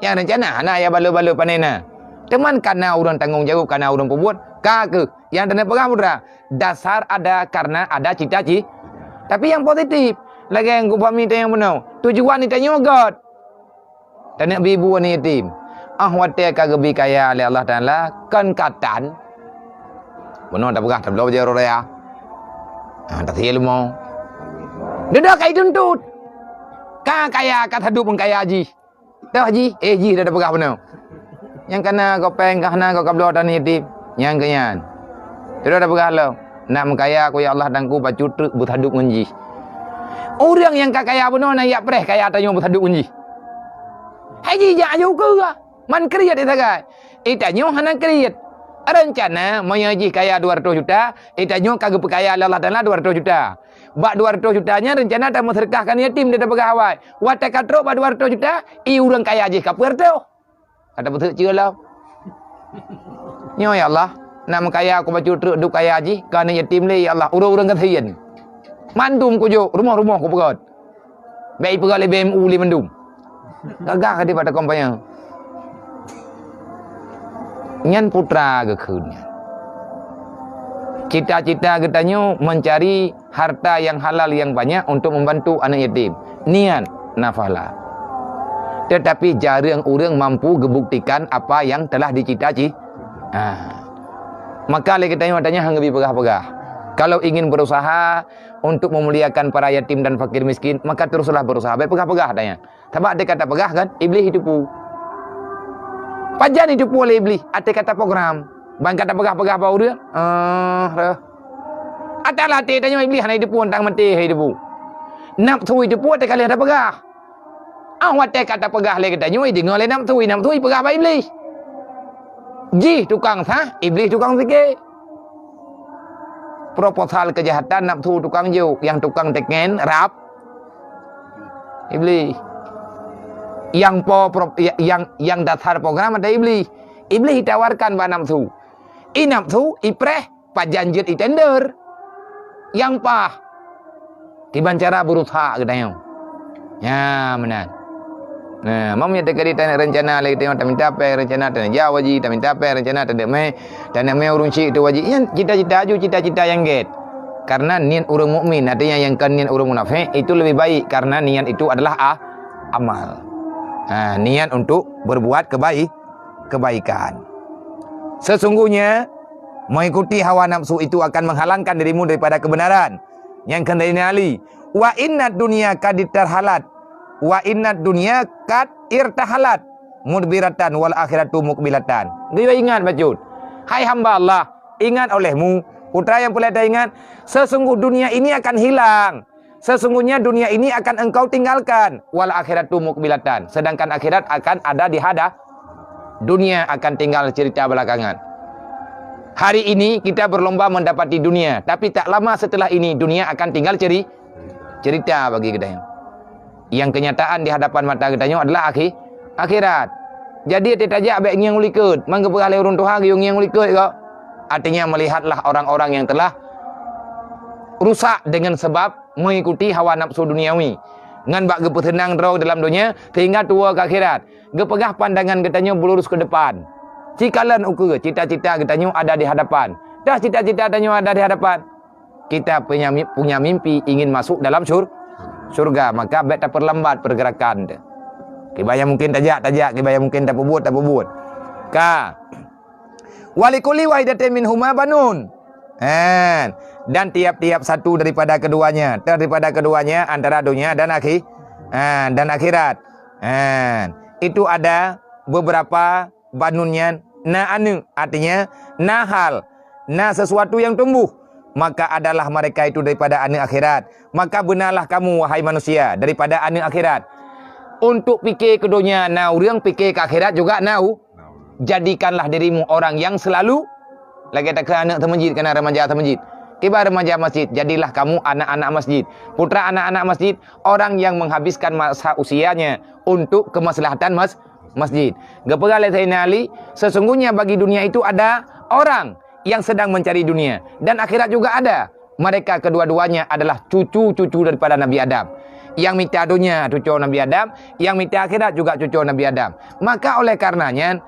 Nyang rencana hana ya balô-balô panena. Teuma kana ureueng tanggông jaweueb, kana ureueng peubuet, ka keuh. Nyang teuneuh peugah putra, dasar ada karena ada cita-ci-, tapi nyang positif. Lagèe geuh pami teuh nyang bunoe, tujuan geutanyoe göt. Taneuk bi bu aneuk yatim. Ah watèe ka geubi kaya lé Allah Taala, kon ka tan. Bunoe tapeugah tabloe bajèe uroe raya. Ah, tasie leumo. Dudoe ka jituntut. Ka kaya ka sadub ngon kaya jih. Toh jih, eh jih dah tapeugah bunoe. Nyang kana gob pèng ka hana gob kabloe tan yatim. Nyang keu nyan. Dudoe tapeugah lom. Nak meukaya ku ya Allah dan ku bacut treuk beusadub ngon jih. Ureueng nyang ka kaya bunoe na yak preh kaya tanyoe beusadub ngon jih. Hai jih jak aju keue. Man kriet sagai. Itanyoe hana kriet. Rencana meunyoe jih kaya dua ratus juta, itanyoe ka geupeukaya lé Allah Taala dua ratus juta. Bak dua ratus juta nyan rencana tameuseudeukah keu yatim, tapeugah awai. Watèe ka trok bak dua ratus juta, i ureueng kaya jih ka peuet reutôh. Ka tapeuseuk cue lom. Nyoe ya Allah, nak meukaya aku bacut treuk dub kaya jih, keu aneuk yatim lé ya Allah, ureueng-ureueng gasien. Mandum kujok, rumoh-rumoh kupeugöt. Bèk ipeugah lé B M U lé mandum. Gagah ka dipat kompanya. Nyan putra geukheun nyan. Cita-cita geutanyoe mencari harta yang halal yang banyak untuk membantu anak yatim. Niat nafala. Tetapi jarang ureueng mampu geubuktikan apa yang telah dicita-ci-, ha. Maka lé geutanyoe tanyoe hana bi peugah-peugah. Kalau ingin berusaha untuk memuliakan para yatim dan fakir miskin, maka teruslah berusaha. Bèk peugah-peugah tanyoe. Sabab até ka tapeugah kan, Iblih jiteupeue. Pajan jiteupeue lé Iblih, até ka taprogram. Ban ka tapeugah-peugah bak ureueng, ah, reuh. Até lam até tanyoe Iblih hana jiteupeue, tang maté hai jiteupeue. Nafsu jiteupeue até ka lheueh tapeugah. Ah, watèe ka tapeugah lé geutanyoe, deungö lé nafsu, nafsu jipeugah bak Iblih. Jih tukang sah, Iblih tukang sike. Proposal kejahatan nafsu tukang jok, nyang tukang teken rab Iblih. Nyang po pro-, nyang, nyang dasar program ada Iblih. Iblih ditawarkan bak nafsu. I nafsu, ipreh, pajan jeuet itender. Nyang paih. Kiban cara berusaha geutanyoe. Ya, meunan. Nah, mam nyang teuka di tanyoe rencana lé geutanyoe taminta pèng, rencana taneuk jak haji, taminta pèng, rencana taneuk mè, taneuk mè ureueng syik tu haji. Nyan cita-cita aju, cita-cita nyang gèt. Karena niat ureueng mukmin, artinya nyang kon niat ureueng munafék, itu lebih baik karena niat itu adalah a-, amal. Ha, niat untuk berbuat kebaik-, kebaikan. Sesungguhnya mengikuti hawa nafsu itu akan menghalangkan dirimu daripada kebenaran. Nyang kheun dari Ali, "Wa inna dunya kad tarhalat, wa inna dunya kad irtahalat, mudbiratan wal akhiratu muqbilatan." Geuyue ingat bacut, hai hamba Allah, ingat olehmu, putra nyang peureulèe taingat, sesungguh dunia ini akan hilang. Sesungguhnya dunia ini akan engkau tinggalkan, wal akhiratu muqbilatan, sedangkan akhirat akan ada di hada-, dunia akan tinggal cerita belakangan. Hari ini kita berlomba mendapati dunia, tapi tak lama setelah ini dunia akan tinggal ceri-, cerita bagi geutanyoe. Nyang kenyataan di hadapan mata geutanyoe adalah akhi-, akhirat. Jadi até tajak bèk ngieng u likot, man geupeugah lé ureueng tuha geuyue ngieng u likot kok. Artinya melihatlah orang-orang yang telah rusak dengan sebab mengikuti hawa nafsu duniawi, ngon bak geupeuseunang droe dalam donya sehingga tuwoe keu akhirat. Geupeugah pandangan geutanyoe beulurus keu depan. Sikalon ukeue cita-cita geutanyoe ada di hadapan. Dah cita-cita tanyoe ada di hadapan, kita punya mi-, punya mimpi ingin masuk dalam syur-, syurga, maka bèk tapeurlambat pergerakan teuh. Kiban nyang mungkin tajak, tajak, kiban nyang mungkin tapeubuet, tapeubuet. Ka. Wa likulli wahidatin minhuma banun. Han. Dan tiap-tiap satu daripada keduanya, daripada keduanya antara dunia dan akhi-, han, dan akhirat. Han. Itu ada beberapa banun nyan na aneuëk, artinya na hal, na sesuatu yang tumbuh, maka adalah mereka itu daripada aneuëk akhirat. Maka beunalah kamu, wahai manusia, daripada aneuëk akhirat. Untuk pike keu donya na ureuëng, pike keu akhirat juga na u-, jadikanlah dirimu orang yang selalu, lagée takheun aneuëk seumeujid, kana remaja seumeujid. Kiban remaja masjid, jadilah kamu anak-anak masjid. Putra anak-anak masjid, orang yang menghabiskan masa usianya untuk kemaslahatan mas-, masjid. Geupeugah lé Saidina Ali, sesungguhnya bagi dunia itu ada orang yang sedang mencari dunia, dan akhirat juga ada. Mereka kedua-duanya adalah cucu-cucu daripada Nabi Adam. Yang mita donya cucu Nabi Adam, yang mita akhirat juga cucu Nabi Adam. Maka oleh karenanya,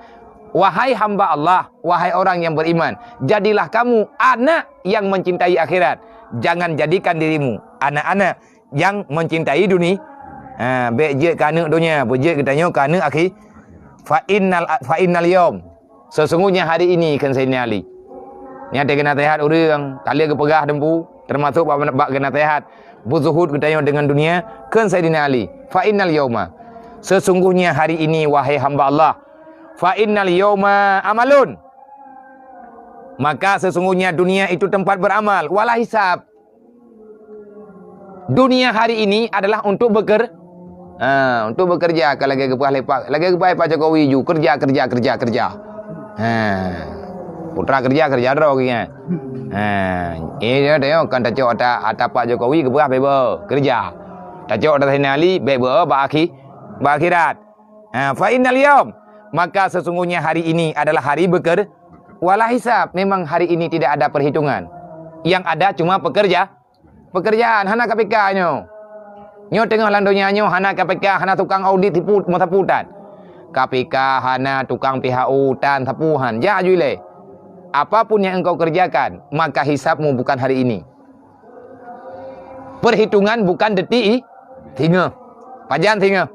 wahai hamba Allah, wahai orang yang beriman, jadilah kamu anak yang mencintai akhirat. Jangan jadikan dirimu anak-anak yang mencintai dunia. Ha, bék jeuet keu aneuëk donya, beujeuet geutanyoe keu aneuëk akhi. Fa innal, fa innal yaum, sesungguhnya hari ini, kheun Saidina Ali. Nyan teuh geunasehat ureuëng, ka lheueh geupeugah teumpu, teumasok bak, bak geunasehat beuzuhud geutanyoe deungon dunia, kheun Saidina Ali. Fa innal yauma, sesungguhnya hari ini, wahai hamba Allah, fa innal yauma amalun, maka sesungguhnya dunia itu tempat beramal, wala hisab. Dunia hari ini adalah untuk beker-, ha, untuk bekerja, ka lagée geupeugah lé Pak, lagée geupeugah Pak Jokowi ju, kerja, kerja, kerja, kerja. Ha. Putra kerja, kerja droe geuh nyan. Ha, eh, dia, dia kan tacok ata, ata Pak Jokowi geupeugah bebo, kerja. Tacok ata Saidina Ali, bebo bak akhi-, bak akhirat. Ha, fa innal yaum, maka sesungguhnya hari ini adalah hari beker-, wala hisab. Memang hari ini tidak ada perhitungan. Yang ada cuma pekerja-, pekerjaan. Hana K P K nyoe. Nyoe teungoh lam donya nyoe hana K P K, hana tukang audit sapeue, sapeue tan. K P K hana, tukang P H U tan, sapeue han. Jak aju ilée. Apapun yang engkau kerjakan, maka hisabmu bukan hari ini. Perhitungan bukan detik i-, singoh. Pajan singoh?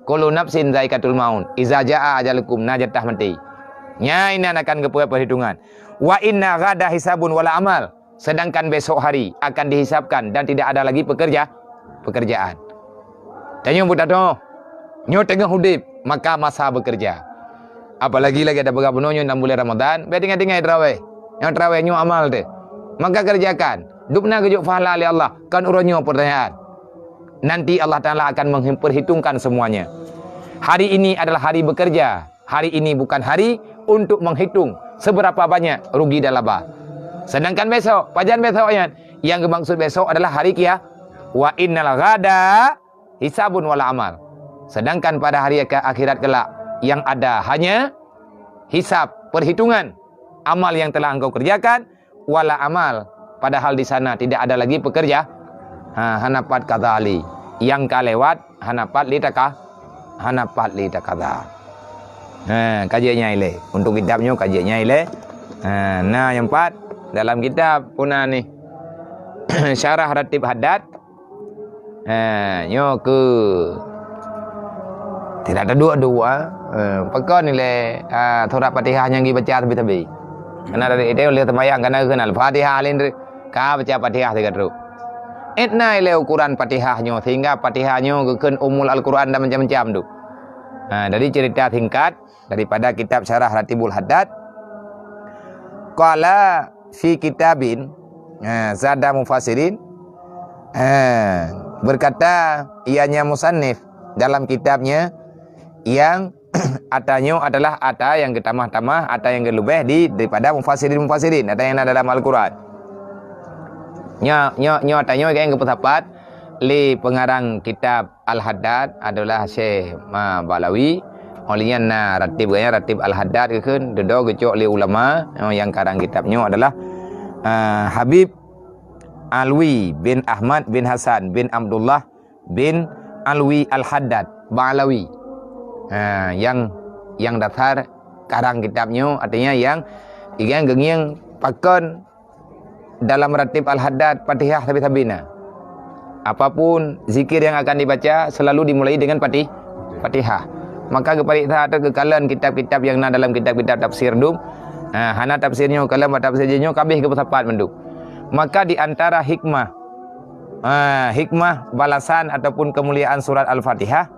Kullu nafsin dzaiqatul maut. Iza jaa ajalukum, na jatah maté. Nyan inan akan geupeu perhitungan. Wa inna ghada hisabun wala amal. Sedangkan besok hari akan dihisabkan dan tidak ada lagi pekerja-, pekerjaan. Tanyoe beutatoh, nyoe teungoh udeb, maka masa bekerja. Apalagi lagée tapeugah bunoe nyoe lam bulan Ramadan, bék tinggai-tinggai teurawéh. Nyang teurawéh nyoe amal teuh. Maka kerjakan. Dubna geujok pahala lé Allah, kon uroe nyoe peurtanyaan. Nanti Allah Taala akan menghi-, perhitungkan semuanya. Hari ini adalah hari bekerja. Hari ini bukan hari untuk menghitung seberapa banyak rugi dan laba. Sedangkan besok, pajan besok nyan? Yang dimaksud besok adalah hari kia-, wa innal ghada hisabun wala amal. Sedangkan pada hari ke-, akhirat kelak, yang ada hanya hisab, perhitungan amal yang telah engkau kerjakan, wala amal, padahal di sana tidak ada lagi pekerja. Ha, hana pat qadha lé. Nyang ka lewat, hana pat lé taka-, hana pat lé taqadha. Ha, ka jeuet nyan ilée. Untuk kitab nyoe ka jeuet nyan ilée. Ha, na nyang pat dalam kitab puna ni. Syarah Ratib Haddad. Ha, nyoe keu tidak ada dua-dua. Ha, pakon ilée, ha, surat Fatihah nyang dibaca sabe-sabe. Karena dari itu uleh sembahyang, karena keunan Al-Fatihah laén ka baca Fatihah sigoe trok. Ét na ilée ukuran Fatihah nyoe, sehingga Fatihah nyoe geukheun Ummul Al-Quran dan macam-macam tu. Ha, jadi cerita singkat daripada kitab Syarah Ratibul Haddad. Qala fi kitabin, ha, zada mufassirin, ha, berkata ianya musannif dalam kitabnya yang ata nyoe adalah ata yang geutamah-tamah, ata yang geuleubeh di, daripada mufassirin-mufassirin, ata yang na dalam Al-Quran. Nyoe, nyoe, nyoe ata nyoe nyang geupeusapat lé pengarang kitab Al-Haddad adalah Syekh Ma Ba'lawi. Óh lheueh nyan na ratib geuhnyan, Ratib Al-Haddad geukheun, dudoe geucok lé ulama, nyoe nyang karang kitab nyoe adalah, ah, Habib Alwi bin Ahmad bin Hasan bin Abdullah bin Alwi Al-Haddad Ba'lawi. Ha, nyang, nyang dasar karang kitab nyoe, artinya nyang, nyang geungieng pakon dalam Ratib Al-Haddad Fatihah sabe-sabe na. Apapun zikir yang akan dibaca selalu dimulai dengan Fatih-, Fatihah. Maka geupareksa atau geukalon kitab-kitab yang na dalam kitab-kitab tafsir dum. Ha, hana tafsir nyoe kalon bak tafsir jih nyoe kabeh geupeusapat mandum. Maka di antara hikmah, ha, hikmah balasan ataupun kemuliaan surat Al-Fatihah,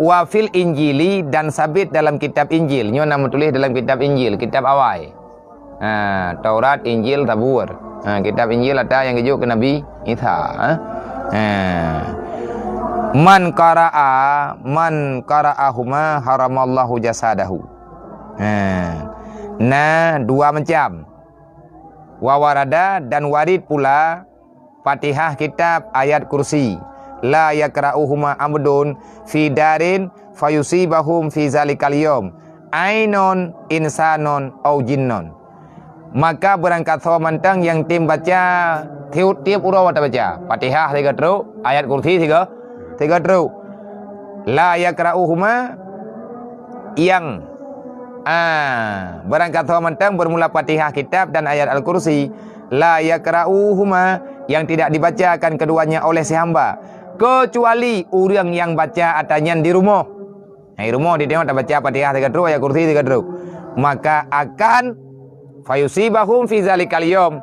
Wa fil Injili, dan sabit dalam kitab Injil. Nyoe na meutuléh dalam kitab Injil, kitab awai. Ha, Taurat, Injil, Zabur. Ha, kitab Injil ata nyang geujok keu Nabi Isa, ha. Ha. Man qara'a, man qara'ahuma haramallahu jasadahu. Ha. Na dua macam. Wa warada, dan warid pula Fatihah kitab, ayat kursi. La yaqra'uhuma abdun fi darin fayusibahum fi zalikal yaum ainun insanun au jinnun. Maka beurangkasoe mantong nyang tem baca tiep, tiep uroe tabaca Fatihah sigoe trok, ayat kursi sigoe, sigoe trok. La yaqra'uhuma, nyang, ah, beurangkasoe mantong beurmula Fatihah kitab dan ayat Al-Kursi, la yaqra'uhuma, yang tidak dibacakan keduanya oleh si hamba, kecuali ureuëng nyang baca ata nyan di rumoh. Nah, di rumoh di tengok tabaca Fatihah sigoe trok, ayat Kursi sigoe trok. Maka akan fayusibahum fi zalikal yaum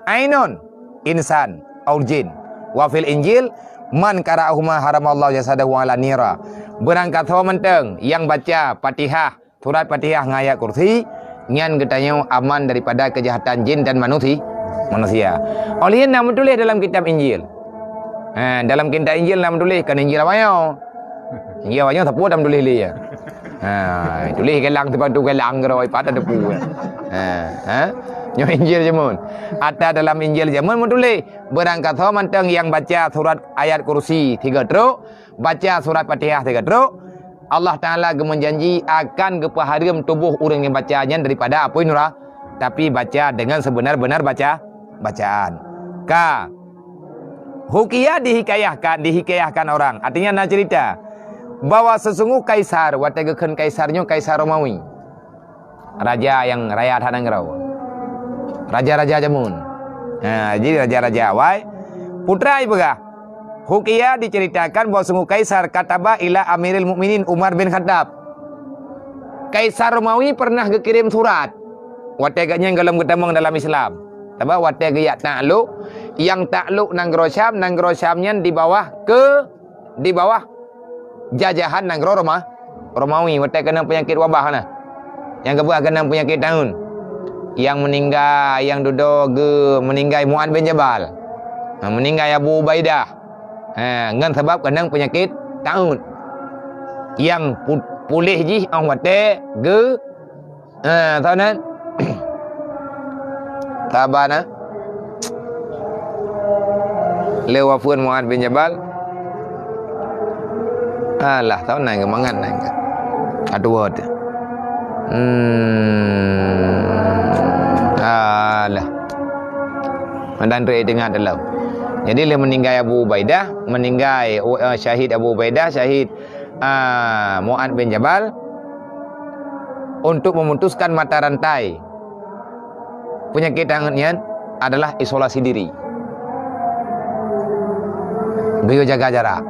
ainun insan au jin. Wa fil Injil, man qara'ahuma haramallahu jasadahu ala nira. Beurangkasoe mantong nyang baca Fatihah, surat Fatihah ngon ayat Kursi, nyan geutanyoe aman daripada keujahatan jin dan manusi-, manusia. Oleh na meutuléh dalam kitab Injil. Ha, dalam kitab Injil na meutuléh, kan Injil awak nyoe. Injil awak nyoe sapeue tam tuléh lé ya. Ha, tuléh galang, teupeu galang keudroe, pat teupeu. Ha, ha. Nyoe Injil jameun. Ata dalam Injil jameun meutuléh, beurangkasoe mantong nyang baca surat ayat Kursi sigoe trok, baca surat Fatihah sigoe trok, Allah Taala geumeujanji akan geupeuhareuem tuboh ureuëng nyang baca nyan daripada apui nura-, tapi baca dengan sebenar-benar baca, bacaan. Ka. Hukia dihikayahkan, dihikayahkan orang. Artinya na cerita bahwa sesungguh kaisar, watée geukheun kaisar nyoe kaisar Romawi. Raja nyang raya that nanggroe. Raja-raja jameun. Ha, jadi raja-raja awai. Putra ipeugah, hukia diceritakan bahwa sungguh kaisar kataba ila Amiril Mukminin Umar bin Khattab. Kaisar Romawi pernah geukirém surat. Watée geuh nyan gohlom geutamong dalam Islam. Sabab watée geujak taklok, nyang taklok nanggroe Syam, nanggroe Syam nyan di bawah ke, di bawah jajahan nanggroe Roma-, Romawi. Watée keunong peunyakét wabah na. Nyang keubah keunong peunyakét taun. Nyang meuninggai, nyang dudoe geuh meuninggai Mu'ad bin Jabal. Ha, meuninggai Abu Ubaidah. Ha, ngon sabab keunong peunyakét taun. Nyang pu-, puléh jih óh watée geu-, ha, tau nan? Saba na. Lé wafeuen Mu'ad bin Jabal. Alah, tau nan geumangat nan geuh. Atuwot. Hmm. Alah. Mandan tu ingat dalam. Jadi lé meuninggai Abu Ubaidah, meuninggai, eh, syahid Abu Ubaidah, syahid, ah, Mu'ad bin Jabal, untuk memutuskan mata rantai peunyakét taun nyan adalah isolasi diri. Geuyue jaga jarak.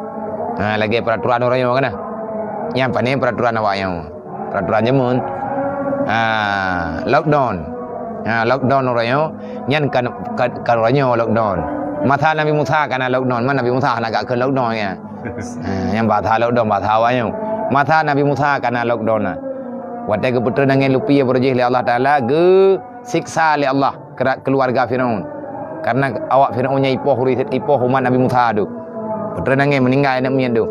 Ha, lagée peuraturan uroe nyoe kana. Nyang pane peuraturan awak nyoe. Peuraturan jameun. Ha, lockdown. Ha, lockdown uroe nyoe, nyan kan, kan, kan uroe nyoe lockdown. Masa Nabi Musa kana lockdown, man Nabi Musa hana geukheun lockdown ya. Ha, nyang bahasa lockdown, bahasa awak nyoe. Masa Nabi Musa kana lockdown na. Watée geupeutrön angén lupi beurujih lé Allah Taala, geusiksa lé Allah keu-, keuluwarga Firaun. Karena awak Firaun nyan ipoh uri-, ipoh umat Nabi Musa tu. Peutrön angén meuninggai aneuk miet tu.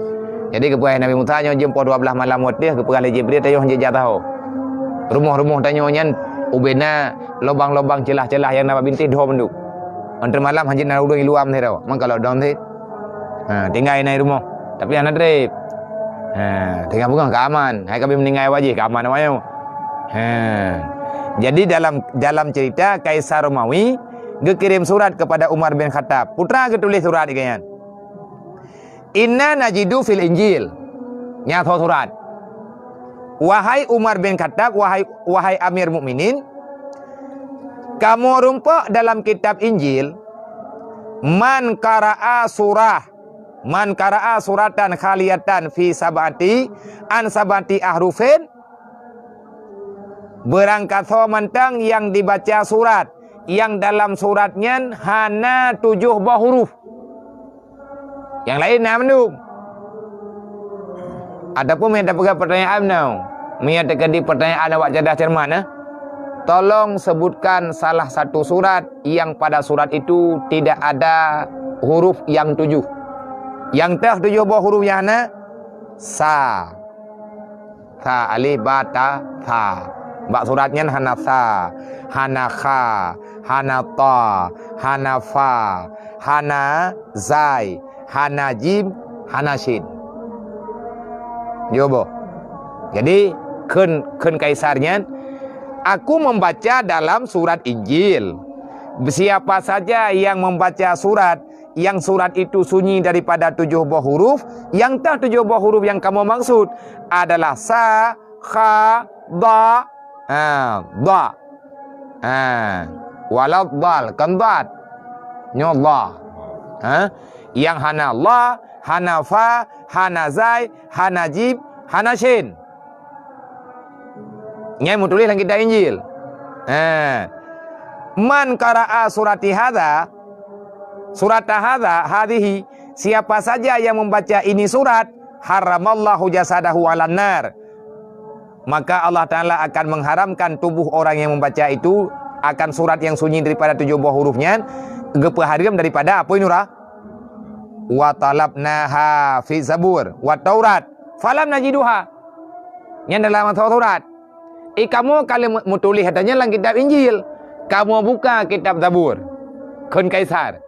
Jadi geupeugah Nabi Musa nyoe jeuem poh dua blaih malam watée geupeugah lé Jibril tanyoe hanjeuet jak saho. Rumoh-rumoh tanyoe nyan ubena lobang-lobang, ceulah-ceulah nyang na bak bintéh dhoe mandum. Antreuk malam hanjeuet na ureuëng iluwa meusidroe. Mangka lockdown cit. Ha, tinggai na i rumoh. Tapi hana treb. Ha, tinggai peugah ka aman. Hai ka abéh meuninggai wajéh ka aman awak nyoe. Ha. Jadi dalam, dalam cerita Kaisar Romawi geukirém surat kepada Umar bin Khattab. Putra geutuléh surat geuh nyan. Inna najidu fil Injil. Nyan soe surat. Wahai Umar bin Khattab, wahai, wahai Amir Mukminin, kamoe rumpok dalam kitab Injil, man qara'a surah, man qara'a suratan khaliyatan fi sab'ati, an sab'ati ahrufin, beurangkasoe mantong nyang dibaca surat, nyang dalam surat nyan hana tujoh boh huruf. Nyang laén na mandum. Ataupun meunyo tapeugah pertanyaan nyoe, meunyo teukeudi pertanyaan awak cerdas cermat, eh? Tolong sebutkan salah satu surat yang pada surat itu tidak ada huruf yang tujuh. Nyang teuh tujoh boh huruf nyan hana, sa. Sa, alif, ba, ta, sa. Bak surat nyan hana sa, hana kha, hana ta, hana fa, hana zai, hana jim, hana shin. Yo boh. Jadi, kheun, kheun Kaisar nyan, "Aku membaca dalam surat Injil. Siapa saja yang membaca surat yang surat itu sunyi daripada tujoh boh huruf, nyang teuh tujoh boh huruf nyang kamoe maksud adalah sa, kha, dha, ha, dha. Ha, waladdal, kon dhad. Nyoe dha. Ha? Nyang hana la, hana fa, hana zai, hana jim, hana shin." Nyan meutuléh lam kitab Injil. Ha. "Man qara'a surati hadza, surata hadza, hadhihi, siapa saja yang membaca ini surat, haramallahu jasadahu 'alan nar." Maka Allah Ta'ala akan mengharamkan tubuh orang yang membaca itu akan surat yang sunyi daripada tujoh boh huruf nyan, geupeuhareuem daripada apui nura-, "Wa talabnaha fi Zabur wa Taurat, falam najiduha." Nyan dalam surat. Eh, kamoe ka lheueh meutuléh ata nyan lam kitab Injil. Kamoe buka kitab Zabur. Kheun Kaisar.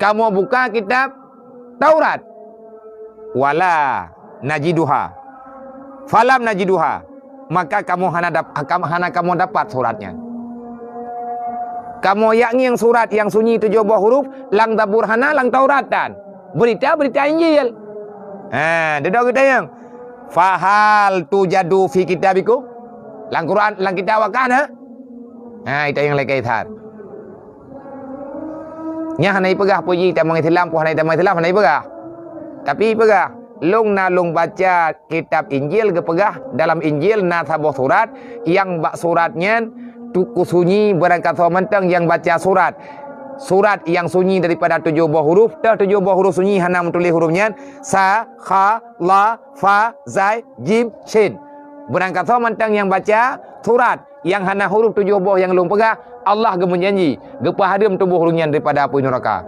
Kamoe buka kitab Taurat. Wala najiduha. Falam najiduha. Maka kamoe hana dap-, kam-, hana kamoe dapat surat nyan. Kamoe jak ngieng surat nyang sunyi tujoh boh huruf, lam Zabur hana, lam Taurat tan. Beurita-beurita Injil. Ha, dudoe geutanyong, "Fahal tujadu fi kitabikum?" Lam Quran, lam kitab awak ka na? Ha, itanyong lé Kaisar. Nyan hana ipeugah peue jih tamong Islam, peue hana tamong Islam, hana ipeugah. Tapi ipeugah, "Lôn na lôn baca kitab Injil geupeugah dalam Injil na saboh surat, nyang bak surat nyan tu-, kusunyi beurangkasoe mantong nyang baca surat. Surat nyang sunyi daripada tujoh boh huruf, teuh tujoh boh huruf sunyi hana meutuléh huruf nyan, sa, kha, la, fa, zai, jim, shin. Beurangkasoe mantong nyang baca surat nyang hana huruf tujoh boh nyang lôn peugah, Allah geumeujanji geupeuhareuem tuboh ureuëng nyan daripada apui nuraka.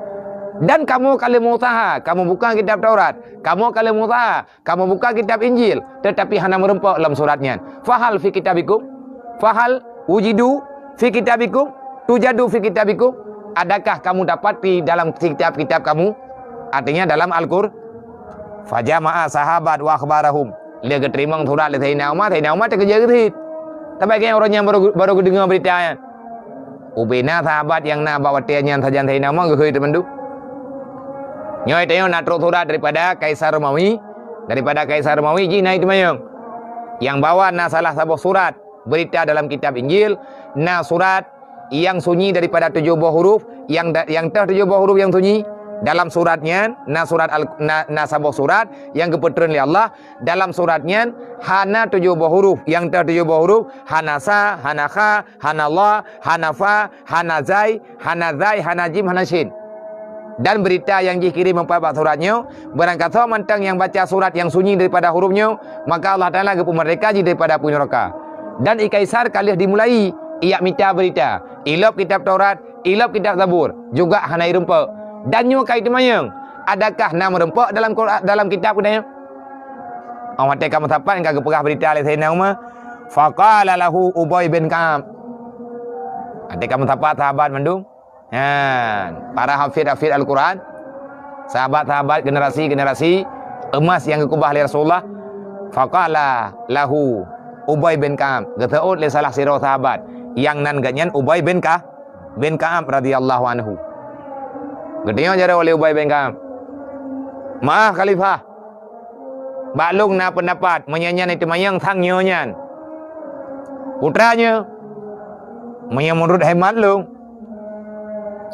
Dan kamoe ka lheueh meuusaha, kamoe buka kitab Taurat, kamoe ka lheueh meuusaha, kamoe buka kitab Injil, teutapi hana meurumpok lam surat nyan. Fahal fi kitabikum? Fahal wujidu fi kitabikum? Tujadu fi kitabikum?" Adakah kamu dapati dalam kitab-kitab kamu? Artinya dalam Al-Qur-, fajama'a sahabat wa akhbarahum. Lé geuteurimong surat lé Saidina Umar, Saidina Umar teukeujot geuhit. Tapi kayang ureuëng nyang baru, baru geudeungoe beurita nyan. Ubena sahabat nyang na bak watée nyan sajan Saidina Umar geuhôi teumandum. Nyoe tanyoe na trok surat daripada Kaisar Romawi, daripada Kaisar Romawi jih na teumanyong. Nyang bawa na salah saboh surat beurita dalam kitab Injil, na surat nyang sunyi daripada tujoh boh huruf, nyang da-, nyang teuh tujoh boh huruf nyang sunyi. Dalam surat nyan na surat al-, na, na saboh surat nyang geupeutreun lé Allah. Dalam surat nyan hana tujoh boh huruf, nyang teuh tujoh boh huruf, hana sa, hana kha, hana la, hana fa, hana zai, hana zai, hana jim, hana shin. Dan beurita nyang jih kirém meupat bak surat nyoe, beurangkasoe mantong nyang baca surat nyang sunyi daripada huruf nyoe, maka Allah Taala geupeumeurdeka jih daripada apui nuraka. Dan i Kaisar ka lheueh dimulai, ijak mita beurita, ilop kitab Taurat, ilop kitab Zabur, juga hana irumpok. Dan nyoe ka iteumanyong, adakah na meurumpok dalam Qur-, dalam kitab geutanyoe? Óh watée ka meusapat ka geupeugah beurita lé Saidina Umar, faqala lahu Ubay bin Ka'ab. Watée ka meusapat sahabat mandum, nyan, para hafid-hafid Al-Quran, sahabat-sahabat generasi-generasi emas nyang geukeubah lé Rasulullah, faqala lahu Ubay bin Ka'ab, geuseuôt lé salah sidroe sahabat, nyang nan geuhnyan Ubay bin Ka-, bin Ka'ab radhiyallahu anhu. Geudeungoe jaroe lé Ubay bin Ka'ab, "Meu'ah Khalifah, bak lôn na peundapat meunyoe nyan iteumanyong sang nyoe nyan. Putra nyoe, meunyoe meunurot hemat lôn,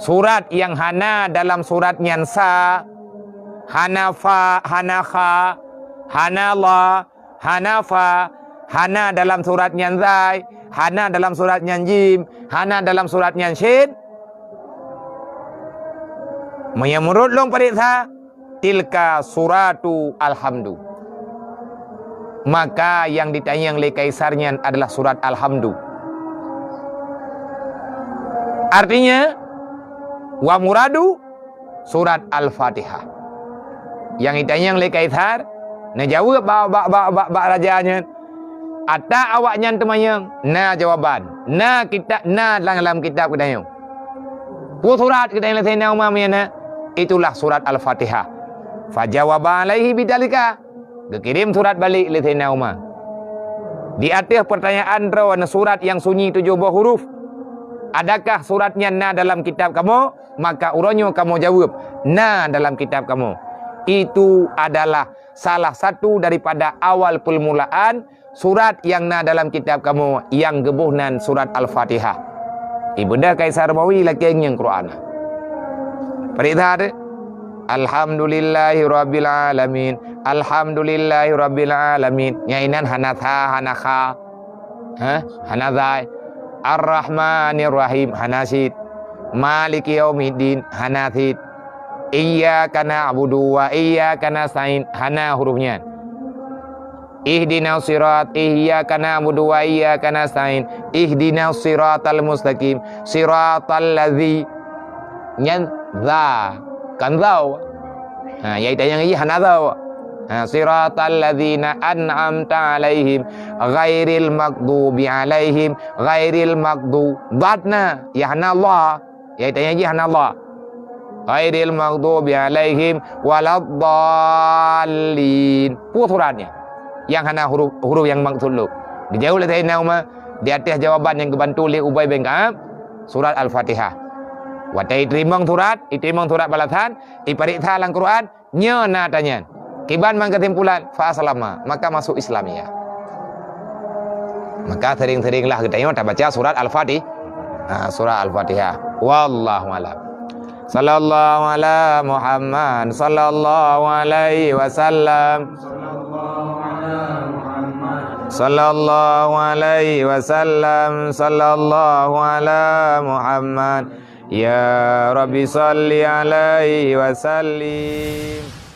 surat nyang hana dalam surat nyan sa, hana fa, hana kha, hana la, hana fa, hana dalam surat nyan zai, hana dalam surat nyan jim, hana dalam surat nyan shin. Meunyoe meunurot lôn pareksa, tilka suratu alhamdu." Maka nyang jitanyong lé kaisar nyan adalah surat Alhamdu. Artinya, wa muradu surat Al-Fatihah. Nyang jitanyong lé kaisar, neujaweueb bak, bak, bak, bak, bak raja nyan, ata awaknyan teumanyong, na jawaban, na kitab, na lam, lam kitab geutanyoe. Peue surat geutanyoe lé Saidina Umar meunyo na? Itulah surat Al-Fatihah. Fajawaba alaihi bidzalika. Geukirém surat balek lé Saidina Umar. Di ateueh peurtanyaan droeneuh surat nyang sunyi tujoh boh huruf, "Adakah surat nyan na dalam kitab kamoe?" Maka uroe nyoe kamoe jaweueb, "Na dalam kitab kamoe." Itu adalah salah satu daripada awal peulmulaan surat nyang na dalam kitab kamoe nyang geuboh nan surat Al-Fatihah. Ibeudôh Kaisar Romawi lakée ngieng Quran. Paréksa teuh. Alhamdulillahi rabbil alamin. Alhamdulillahi rabbil alamin. Nyang inan hana tha, hana kha. Ha? Hana zai. Ar-Rahmanir Rahim, hana cit. Maliki yaumiddin, hana cit. Iyyaka na'budu wa iyyaka nasta'in, hana huruf nyan. Ihdinas sirat, iyyaka na'budu wa iyyaka nasta'in. Ihdinas siratal mustaqim. Siratal ladzi. Nyan za. Kan zau. Ha, nyang itanyong ié hana zau. Ha, siratal ladzina an'amta 'alaihim ghairil maghdubi 'alaihim ghairil maghdu-, dad na, ya hana Allah. Nyang itanyong ié hana Allah. Ghairil maghdubi 'alaihim waladdallin. Peue surat nyan? Nyang hana huruf, huruf nyang maksud lôn. Geujaweueb lé Saidina Umar di ateueh jawaban nyang geubantu lé Ubay bin Ka'ab, surat Al-Fatihah. Watée iteurimong surat, iteurimong surat balasan, iparéksa lam Quran, nyoe na ata nyan. Kiban man keusimpulan, fa aslama, maka masuk Islam ia. Maka sering-seringlah geutanyoe tabaca surat Al-Fatih-, ha, surat Al-Fatihah. Wallahu a'lam. Sallallahu ala Muhammad, sallallahu alaihi wasallam. Sallallahu alaihi wasallam, sallallahu ala Muhammad. Ya Rabbi salli alaihi wasallim.